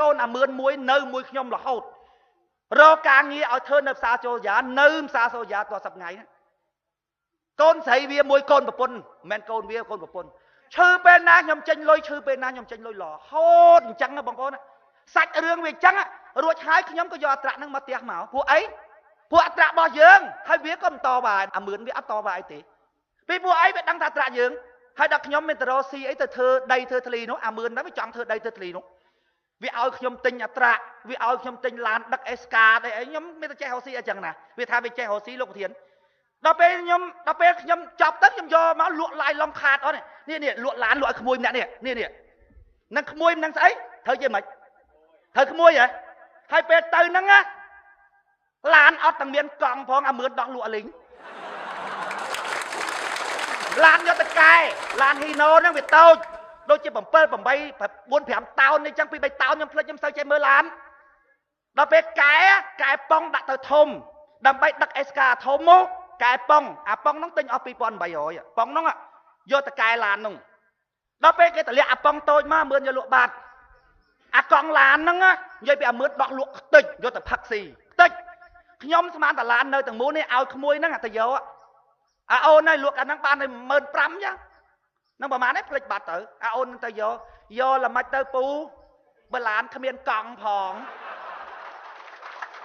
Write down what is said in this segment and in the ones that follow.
កូនអាមឿនមួយនៅមួយខ្ញុំរហូតរកការងារឲ្យធ្វើនៅផ្សារចូលយ៉ានៅផ្សារសូយ៉ាតសប្ងៃកូនស្រីវាមួយកូនប្រពន្ធមិនមែនកូនវាកូនប្រពន្ធឈឺពេលណាខ្ញុំចេញលុយឈឺពេលណាខ្ញុំចេញលុយរហូតអញ្ចឹងបងប្អូនសាច់រឿងវាអញ្ចឹងរួចហើយខ្ញុំក៏យកអត្រានឹងមកផ្ទះមកពួកអីពួកអត្រារបស់យើងហើយវាក៏មិនតវ៉ាអាមឿនវាអត់តវ៉ាអីទេពីពួកអីវាដឹងថាអត្រាយើងហើយដល់ខ្ញុំមានតរ៉ូស៊ីអីទៅធ្វើដីធ្វើធ្លីនោះអាមឿនហ្នឹងវាចង់ធ្វើដីធ្វើធ្លីនោះវាឲ្យខ្ញុំទិញអត្រាវាឲ្យខ្ញុំទិញឡានដឹកអេសកាអីខ្ញុំមានតែចេះរកស៊ីអញ្ចឹងណាវាថាវាចេះរកស៊ីលោកប្រធានដល់ពេលខ្ញុំចប់ទៅខ្ញុំយកមកលក់ឡាយឡុងខាតអត់នេះនេះលក់ឡានលក់ឲ្យក្មួយម្នាក់នេះនេះនេះនឹងក្មួយនឹងស្អីត្រូវជាម៉េចត្រូវក្មួយហ៎ហើយពេលទៅហ្នឹងណាឡានអត់ទាំងមានកង់ផងអាមឿនដោះលក់លីងឡានយកទៅកែឡានហ៊ីណូហ្នឹងវាតូចដូចជា7 8 4 5តោននេះចឹង2 3តោនខ្ញុំភ្លេចខ្ញុំសូវចេះមើលឡានដល់ពេលកែប៉ុងដាក់ទៅធំដើម្បីដឹកអេសកាធំមកកែប៉ុងអាប៉ុងហ្នឹងទិញអស់2800ប៉ុងហ្នឹងយកទៅកែឡានហ្នឹងដល់ពេលគេតម្លាក់អាប៉ុងតូចមកមឿនយកលក់បាត់អាកង់ឡានហ្នឹងនិយាយពីអាមឿនដោះលក់ខ្ទេចយកទៅផឹកស៊ីខ្ទេចខ្ញុំស្មានតាឡាននៅទាំងមូលនេះឲ្យក្មួយហ្នឹងទៅយកអាអូនហើយលក់អាហ្នឹងបានតែ15000ចឹងនឹងប្រហែលនេះភ្លេចបាត់ទៅអាអូននឹងទៅយកយកល្មិចទៅពូបើឡានគ្មានកង់ផង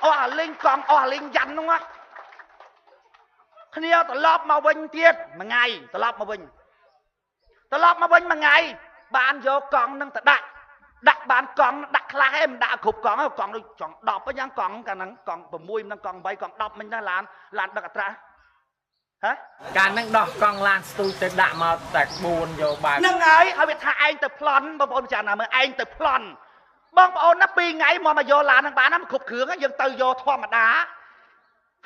អស់អាលីងកង់អស់អាលីងយ៉ាន់ហ្នឹងគ្នាត្រឡប់មកវិញទៀតមួយថ្ងៃត្រឡប់មកវិញមួយថ្ងៃបានយកកង់នឹងទៅដាក់បានកង់ដាក់ខ្លះឯងមិនដាក់គ្រប់កង់កង់ដូចចង់10យ៉ាងកង់កាលហ្នឹងកង់6ហ្នឹងកង់8កង់10មិញហ្នឹងឡានដឹកអត្រាហ៎កាលហ្នឹងដោះកង់ឡានស្ទូចទៅដាក់មកតែ4យកបែបហ្នឹងហើយហើយវាថាឯងទៅប្លន់បងប្អូនចាណាមើលឯងទៅប្លន់បងប្អូនណា2ថ្ងៃមកយកឡានហ្នឹងបានណាគ្រប់គ្រឿងយើងទៅយកធម្មតា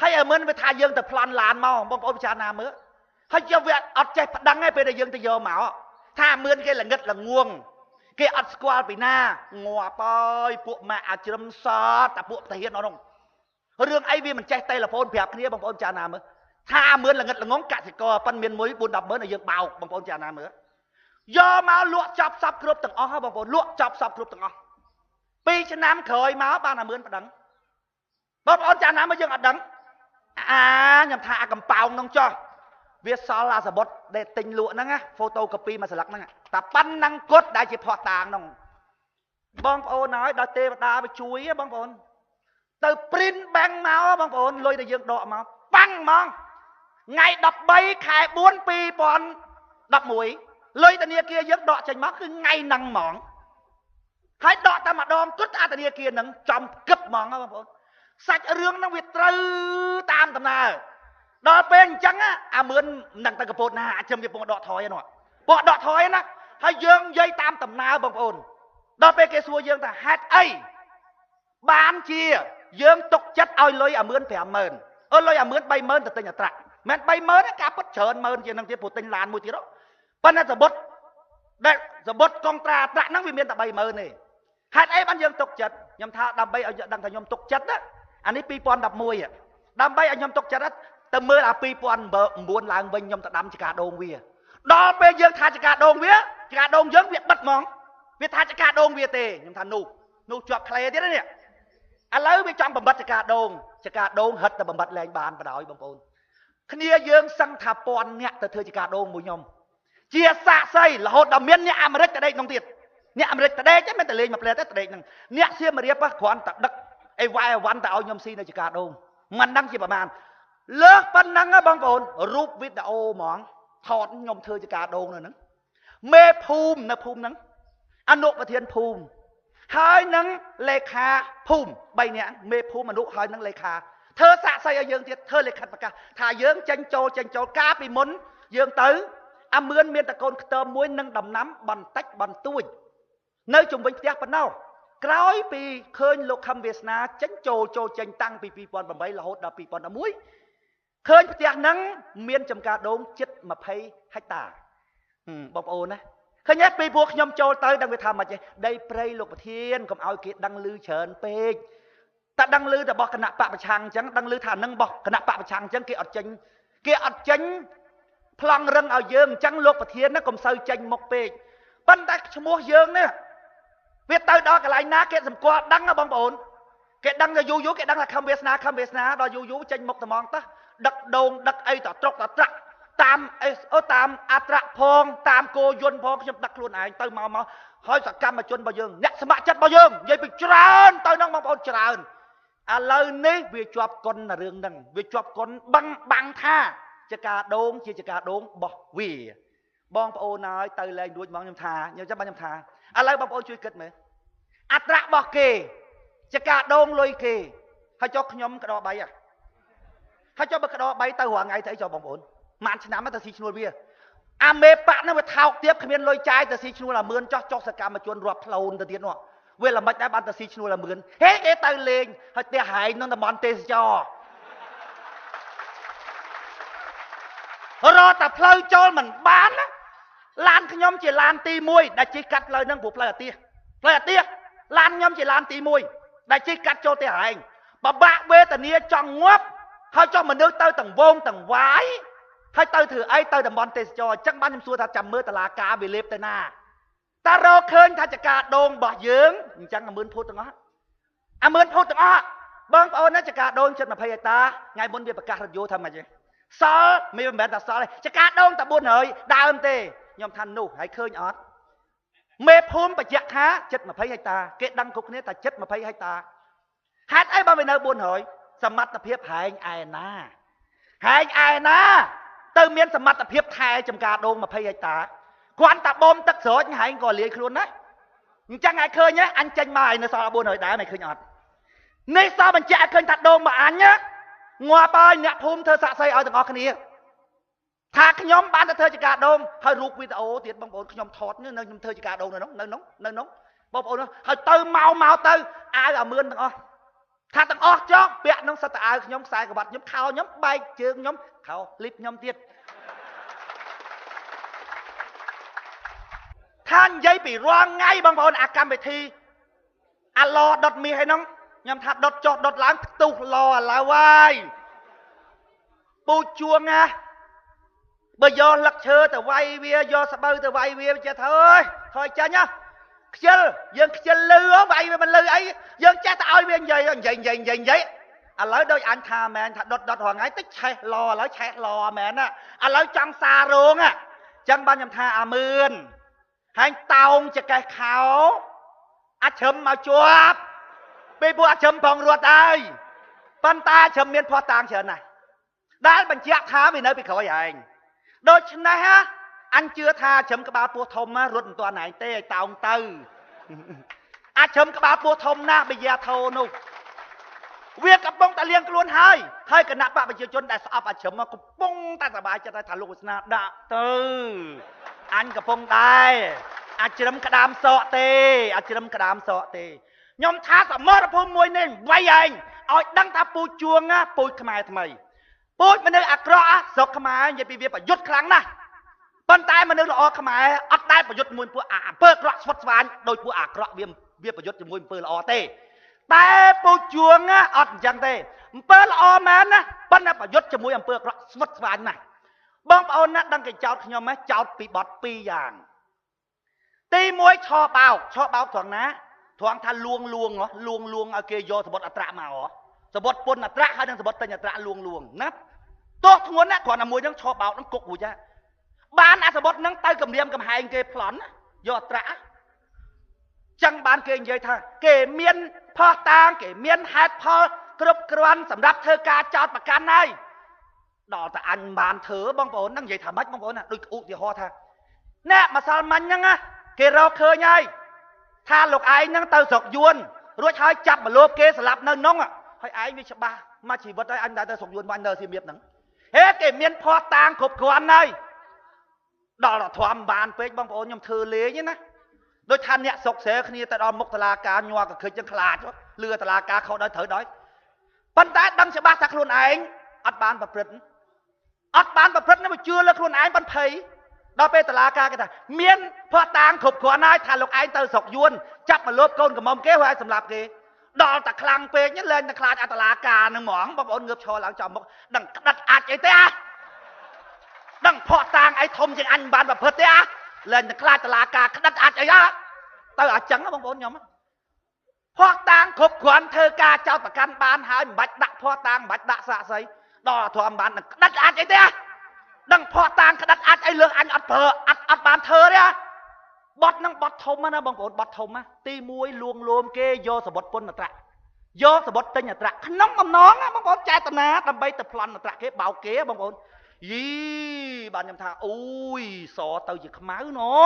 ហើយឲ្យមិនវាថាយើងទៅប្លន់ឡានមកបងប្អូនចាណាមើលហើយយកវាអត់ចេះប្តឹងឯងពេលដែលយើងទៅយកមកថាមឿនគេល្ងិតល្ងងគេអត់ស្គាល់ពីណាងាប់អើយពួកម៉ាក់អាជ្រឹមសតតែពួកទាហានអស់នោះរឿងអីវាមិនចេះតេឡេហ្វូនប្រាប់គ្នាបងប្អូនចាណាមើលថាមឿនល្ងិតល្ងងកសិករប៉ិនមានមួយ4 10ម៉ឺនឲ្យយើងបោកបងប្អូនចាណាមើលយកមកលក់ចប់សពគ្រប់ទាំងអស់បងប្អូនលក់ចប់សពគ្រប់ទាំងអស់2ឆ្នាំក្រោយមកបានអាមឿនប្តឹងបងប្អូនចាណាមើលយើងអត់ដឹងអាខ្ញុំថាអាកំប៉ោងនោះចោះវាសល់អាសបុតដែលទិញលក់ហ្នឹងណាហ្វូតូកូពីមួយស្លឹកហ្នឹងតែប៉ណ្ណឹងគត់ដែលជាផោះតាងហ្នឹងបងប្អូនហើយដល់ទេវតាវាជួយបងប្អូនទៅព្រីនបាំងមកបងប្អូនលុយដែលយើងដកមកប៉ាំងហ្មងថ្ងៃ13ខែ4 2011លុយធនាគារយើងដកចេញមកគឺថ្ងៃហ្នឹងហ្មងហើយដកតែម្ដងគត់អាធនាគារហ្នឹងចំគឹបហ្មងបងប្អូនសាច់រឿងហ្នឹងវាត្រូវតាមដំណើរដល់ពេលអញ្ចឹងអាមឿនមិនដឹងទៅកពតណាអាចឹមវាពងដកថយហ្នឹងពងដកថយណាហើយយើងនិយាយតាមដំណើរបងប្អូនដល់ពេលគេសួរយើងថាហេតុអីបានជាយើងទុកចិត្តឲ្យលុយអាមឿន50000អឺលុយអាមឿន30000ទៅទិញអត្រាមិន30000ទេការពិតច្រើនម៉ឺនជាងនឹងទៀតព្រោះទិញឡានមួយទៀតប៉ុន្តែសបុតដែលសបុតកុងត្រាអត្រាហ្នឹងវាមានតែ30000ទេហេតុអីបានយើងទុកចិត្តខ្ញុំថាដើម្បីឲ្យដឹងថាខ្ញុំទុកចិត្តណាអានេះ2011ដើម្បីឲ្យខ្ញុំទុកចិត្តទៅមើលអា2009ឡើងវិញខ្ញុំទៅដាំចកាដូងវាដល់ពេលយើងថាចកាដូងវាចកាដូងយើងវាបិទហ្មងវាថាចកាដូងវាទេខ្ញុំថានោះជាប់ក្លេទៀតនេះឥឡូវវាចង់បំបត្តិចកាដូងចកាដូងហិតតែបំបត្តិលែងបានបដ ாய் បងប្អូនគ្នាយើងសឹងថាពាន់អ្នកទៅធ្វើចកាដូងមួយខ្ញុំជាសាកសីរហូតដល់មានអ្នកអាមេរិកទៅដេកក្នុងទៀតអ្នកអាមេរិកទៅដេកទេមិនតែលេងមួយផ្លែទេទៅដេកហ្នឹងអ្នកសៀមរាបគ្រាន់តែដឹកអីវ៉ែអវ៉ាន់ទៅឲ្យខ្ញុំស៊ីនៅចកាដូងមិនដឹងជាប្រមាណលើសប៉ុណ្ណឹងបងប្អូនរូបវីដេអូហ្មងថតខ្ញុំធ្វើចកាដូងនៅហ្នឹងមេភូមិនៅភូមិហ្នឹងអនុប្រធានភូមិហើយនឹងលេខាភូមិ3នាក់មេភូមិអនុហើយនឹងលេខាធ្វើសាកសីឲ្យយើងទៀតធ្វើលិខិតប្រកាសថាយើងចេញចូលកាលពីមុនយើងទៅ អាមឿនមានតកូនខ្ទមមួយនិងដំណាំបន្តិចបន្តួចនៅជុំវិញផ្ទះប៉ុណ្ណោះក្រោយពីឃើញលោកខឹមវាសនាចេញចូលចូលចេញតាំងពី2008រហូតដល់2011ឃើញផ្ទះហ្នឹងមានចំការដូងជិត20ហិកតាបងប្អូនណាឃើញទេពីពួកខ្ញុំចូលទៅដឹងវាថាម៉េចទេដីព្រៃលោកប្រធានកុំឲ្យគេដឹងឮច្រើនពេកតែដឹងឮរបស់គណៈបកប្រឆាំងអញ្ចឹងដឹងឮថានឹងរបស់គណៈបកប្រឆាំងអញ្ចឹងគេអត់ចេញគេអត់ចេញប្លង់រឹងឲ្យយើងអញ្ចឹងលោកប្រធានណាកុំសូវចេញមុខពេកប៉ុន្តែឈ្មោះយើងនេះវាទៅដល់កន្លែងណាគេសម្គាល់ដឹងណាបងប្អូនគេដឹងតែយូរយូរគេដឹងថាខំវាសនាខំវាសនាដល់យូរយូរចេញមុខត្មងតោះដឹកដូងដឹកអីតត្រុកតត្រាក់តាមអេសអូតាមអត្រាផងតាមគោយន្តផងខ្ញុំដឹកខ្លួនឯងទៅមកមកហើយសកម្មជនរបស់យើងអ្នកស្ម័គ្រចិត្តរបស់យើងនិយាយពីច្រើនទៅនឹងបងប្អូនច្រើនឥឡូវនេះវាជាប់កុនរឿងហ្នឹងវាជាប់កុនបាំងបាំងថាជាការដូងជាចការដូងបោះវាបងប្អូនហើយទៅលែងរួចមកខ្ញុំថាខ្ញុំចាំបានខ្ញុំថាឥឡូវបងប្អូនជួយគិតមើលអត្រារបស់គេជាការដូងលុយគេហើយចុះខ្ញុំក្តោបីហើយចុះបើក្តោបីទៅរាល់ថ្ងៃទៅអីចុះបងប្អូនមួយឆ្នាំទៅស៊ីឈ្នួលវាអាមេបាក់ហ្នឹងវាថោកទៀតគ្មានលុយចាយទៅស៊ីឈ្នួលអាមឿនចោះចុះសកម្មជនរាប់ផ្លូនទៅទៀតនោះវាល្មិចដែរបានទៅស៊ីឈ្នួលអាមឿនហេគេទៅលេងហើយផ្ទះហែងក្នុងតំបន់ទេសចររត់តែផ្លូវចូលមិនបានណាឡានខ្ញុំជាឡានទី1ដែលជិះកាត់ផ្លូវហ្នឹងព្រោះផ្លូវអាទិផ្លូវអាទិឡានខ្ញុំជាឡានទី1ដែលជិះកាត់ចូលផ្ទះហែងបបាក់វេទនាចង់ងាប់ហើយចុះមនុស្សទៅទាំងវងទាំងវាយហើយទៅធ្វើអីទៅតំបន់ទេសចរអញ្ចឹងបានខ្ញុំសួរថាចាំមើលតឡាការវាលេបទៅណាតែរកឃើញថាចការដូងរបស់យើងអញ្ចឹងអាមឿនភូតទាំងអស់អាមឿនភូតទាំងអស់បងប្អូនណាចការដូងជិត20ហិកតាថ្ងៃមុនវាប្រកាសរត់យោថាម៉េចទេសល់មានមិនមែនថាសល់ទេចការដូងតែ400ដើមទេខ្ញុំថានោះហើយឃើញអត់មេភូមិបញ្ជាក់ថាជិត20ហិកតាគេដឹងគ្រប់គ្នាថាជិត20ហិកតាហេតុអីបើវានៅ400សមត្ថភាពហែងឯណាហែងឯណាទៅមានសមត្ថភាពថែចំការដូង20ហិកតាគ្រាន់តែបូមទឹកស្រោចហែងក៏លាយខ្លួនណាអញ្ចឹងឯងឃើញទេអញចេញមកឯងនៅសល់400ដើមឯងឃើញអត់នេះសបញ្ជាក់ឲ្យឃើញថាដូងមកអញងាប់ហើយអ្នកភូមិធ្វើសាក់សីឲ្យទាំងអស់គ្នាថាខ្ញុំបានទៅធ្វើចការដូងហើយរូបវីដេអូទៀតបងប្អូនខ្ញុំថតនៅខ្ញុំធ្វើចការដូងនៅនោះនៅនោះនៅនោះបងប្អូនហើយទៅមកមកទៅអាវអាមឿនទាំងអស់ថាទាំងអស់ចុះពាក់នោះសិតតែអាវខ្ញុំខ្សែក្រវ៉ាត់ខ្ញុំខោខ្ញុំបែកជើងខ្ញុំខោលីបខ្ញុំទៀតថានិយាយពីរាល់ថ្ងៃបងប្អូនអាកម្មវិធីអាឡដុតមាសឯនោះខ្ញុំថាដុតចុះដុតឡើងផ្ទុះឡឥឡូវហើយពូជួងណាបើយកលឹកឈើទៅវាយវាយកស្បូវទៅវាយវាចេះធ្វើអើយថយចាញ់ណាខ្ជិលយើងខ្ជិលលឺវាយវាមិនលឺអីយើងចេះតែឲ្យវានិយាយនិយាយនិយាយនិយាយនិយាយឥឡូវដូចអញថាមែនថាដុតដុតរាល់ថ្ងៃតិចឆេះឡឥឡូវឆេះឡមែនណាឥឡូវចង់សារោងអញ្ចឹងបានខ្ញុំថាអាមឿនហែងតោងចកេះខោអាចជ្រឹមមកជាប់ពេលពួកអាចជ្រឹមផងរត់ហើយប៉ុន្តែជ្រឹមមានភ័ស្តុតាងច្រើនណាស់ដែលបញ្ជាក់ថាវានៅពីក្រោយឯងដូច្នេះអញជឿថាជ្រឹមក្បាលពោះធំរត់មិនទាន់ឯងទេឲ្យតោងទៅអាចជ្រឹមក្បាលពោះធំណាស់បយាធោនោះវាកំពុងតែលៀងខ្លួនហើយហើយគណៈបកប្រជាជនដែលស្អប់អាជ្រឹមកំពុងតែសប្បាយចិត្តថាលោកវាសនាដាក់ទៅអញកំពុងដែរអាជ្រឹមក្តាមសក់ទេអាជ្រឹមក្តាមសក់ទេខ្ញុំថាសមរភូមិមួយនេះវាយឯងឲ្យដឹងថាពូជជួងពូជខ្មែរថ្មីពូជមនុស្សអាក្រក់ស្រុកខ្មែរនិយាយពីវាប្រយុទ្ធខ្លាំងណាស់ប៉ុន្តែមនុស្សល្អខ្មែរអត់ដែលប្រយុទ្ធជាមួយពួកអំពើអាក្រក់ស្វិតស្វាញដោយពួកអាក្រក់វាប្រយុទ្ធជាមួយអំពើល្អទេតែពូជជួងអត់អញ្ចឹងទេអំពើល្អមែនណាប៉ុន្តែប្រយុទ្ធជាមួយអំពើអាក្រក់ស្វិតស្វាញណាស់បងប្អូនណាដឹងគេចោតខ្ញុំហ៎ចោតពីបត់ពីរយ៉ាងទី1ឆបោកឆបោកត្រង់ណាត្រង់ថាលួងលួងលួងលួងឲ្យគេយកសបុតអត្រាមកសបុតពុនអត្រាហើយនឹងសបុតទិញអត្រាលួងលួងណាទោះធ្ងន់ណាគ្រាន់តែមួយហ្នឹងឆបោកហ្នឹងគុករួចហើយបានអាសបុតហ្នឹងទៅគម្រាមកំហែងគេប្លន់យកអត្រាចឹងបានគេនិយាយថាគេមានភស្តុតាងគេមានហេតុផលគ្រប់គ្រាន់សម្រាប់ធ្វើការចោតប្រកាន់ហើយដល់តែអញបានធ្វើបងប្អូនហ្នឹងនិយាយថាម៉េចបងប្អូនណាដូចឧទាហរណ៍ថាអ្នកម្សិលមិញហ្នឹងណាគេរកឃើញហើយថាលោកឯងហ្នឹងទៅស្រុកយួនរួចហើយចាប់មលោបគេស្លាប់នៅក្នុងហើយឯងវាច្បាស់មកជីវិតហើយអញដែរទៅស្រុកយួនបាញ់នៅសៀមរាបហ្នឹងហេគេមានភស្តុតាងគ្រប់គ្រាន់ហើយ ដល់ធំបានពេកបងប្អូនខ្ញុំធ្វើលេងណាដូចថាអ្នកសុកស្រែគ្នាទៅដល់មុខតឡាការញ័រកខិចចឹងខ្លាចលឺតឡាការខុសដោយត្រូវដោយប៉ុន្តែដឹងច្បាស់ថាខ្លួនឯងអត់បានប្រព្រឹត្តអត់បានប្រព្រឹត្តនឹងជឿលើខ្លួនឯងប៉ុនភ័យដល់ពេលតឡាការគេថាមានភ័ស្តុតាងគ្រប់គ្រាន់ហើយថាលោកឯងទៅស្រុកយួនចាប់មកលោបកូនកំមុំគេហើយសម្លាប់គេដល់តែខ្លាំងពេកលែងតែខ្លាចអតឡាការនឹងហ្មងបងប្អូនងើបឈរឡើងចំមុខដឹងក្តិតអាចអីទេអាដឹងភ័ស្តុតាងអីធំជាងអញមិនបានប្រព្រឹត្តទេអាលែងតែខ្លាចតឡាការក្តិតអាចអីអាទៅអញ្ចឹងបងប្អូនខ្ញុំភ័ស្តុតាងគ្រប់គ្រាន់ធ្វើការចោតប្រកាន់បានហើយមិនបាច់ដាក់ភ័ស្តុតាងមិនបាច់ដាក់សាក្សីដល់ធំបាននឹងក្តិតអាចអីទេអាដឹងភ័ស្តុតាងក្តិតអាចអីលើសអញអត់ប្រើអត់បានធ្វើទេអាបត់នឹងបត់ធំណាបងប្អូនបត់ធំណាទី1លួងលោមគេយកសបុតពុនអត្រៈយកសបុតទិញអត្រៈក្នុងបំណងណាបងប្អូនចេតនាដើម្បីទៅប្លន់អត្រៈគេបោកគេបងប្អូនយីបាទខ្ញុំថាអូយសទៅជាខ្មៅណោះ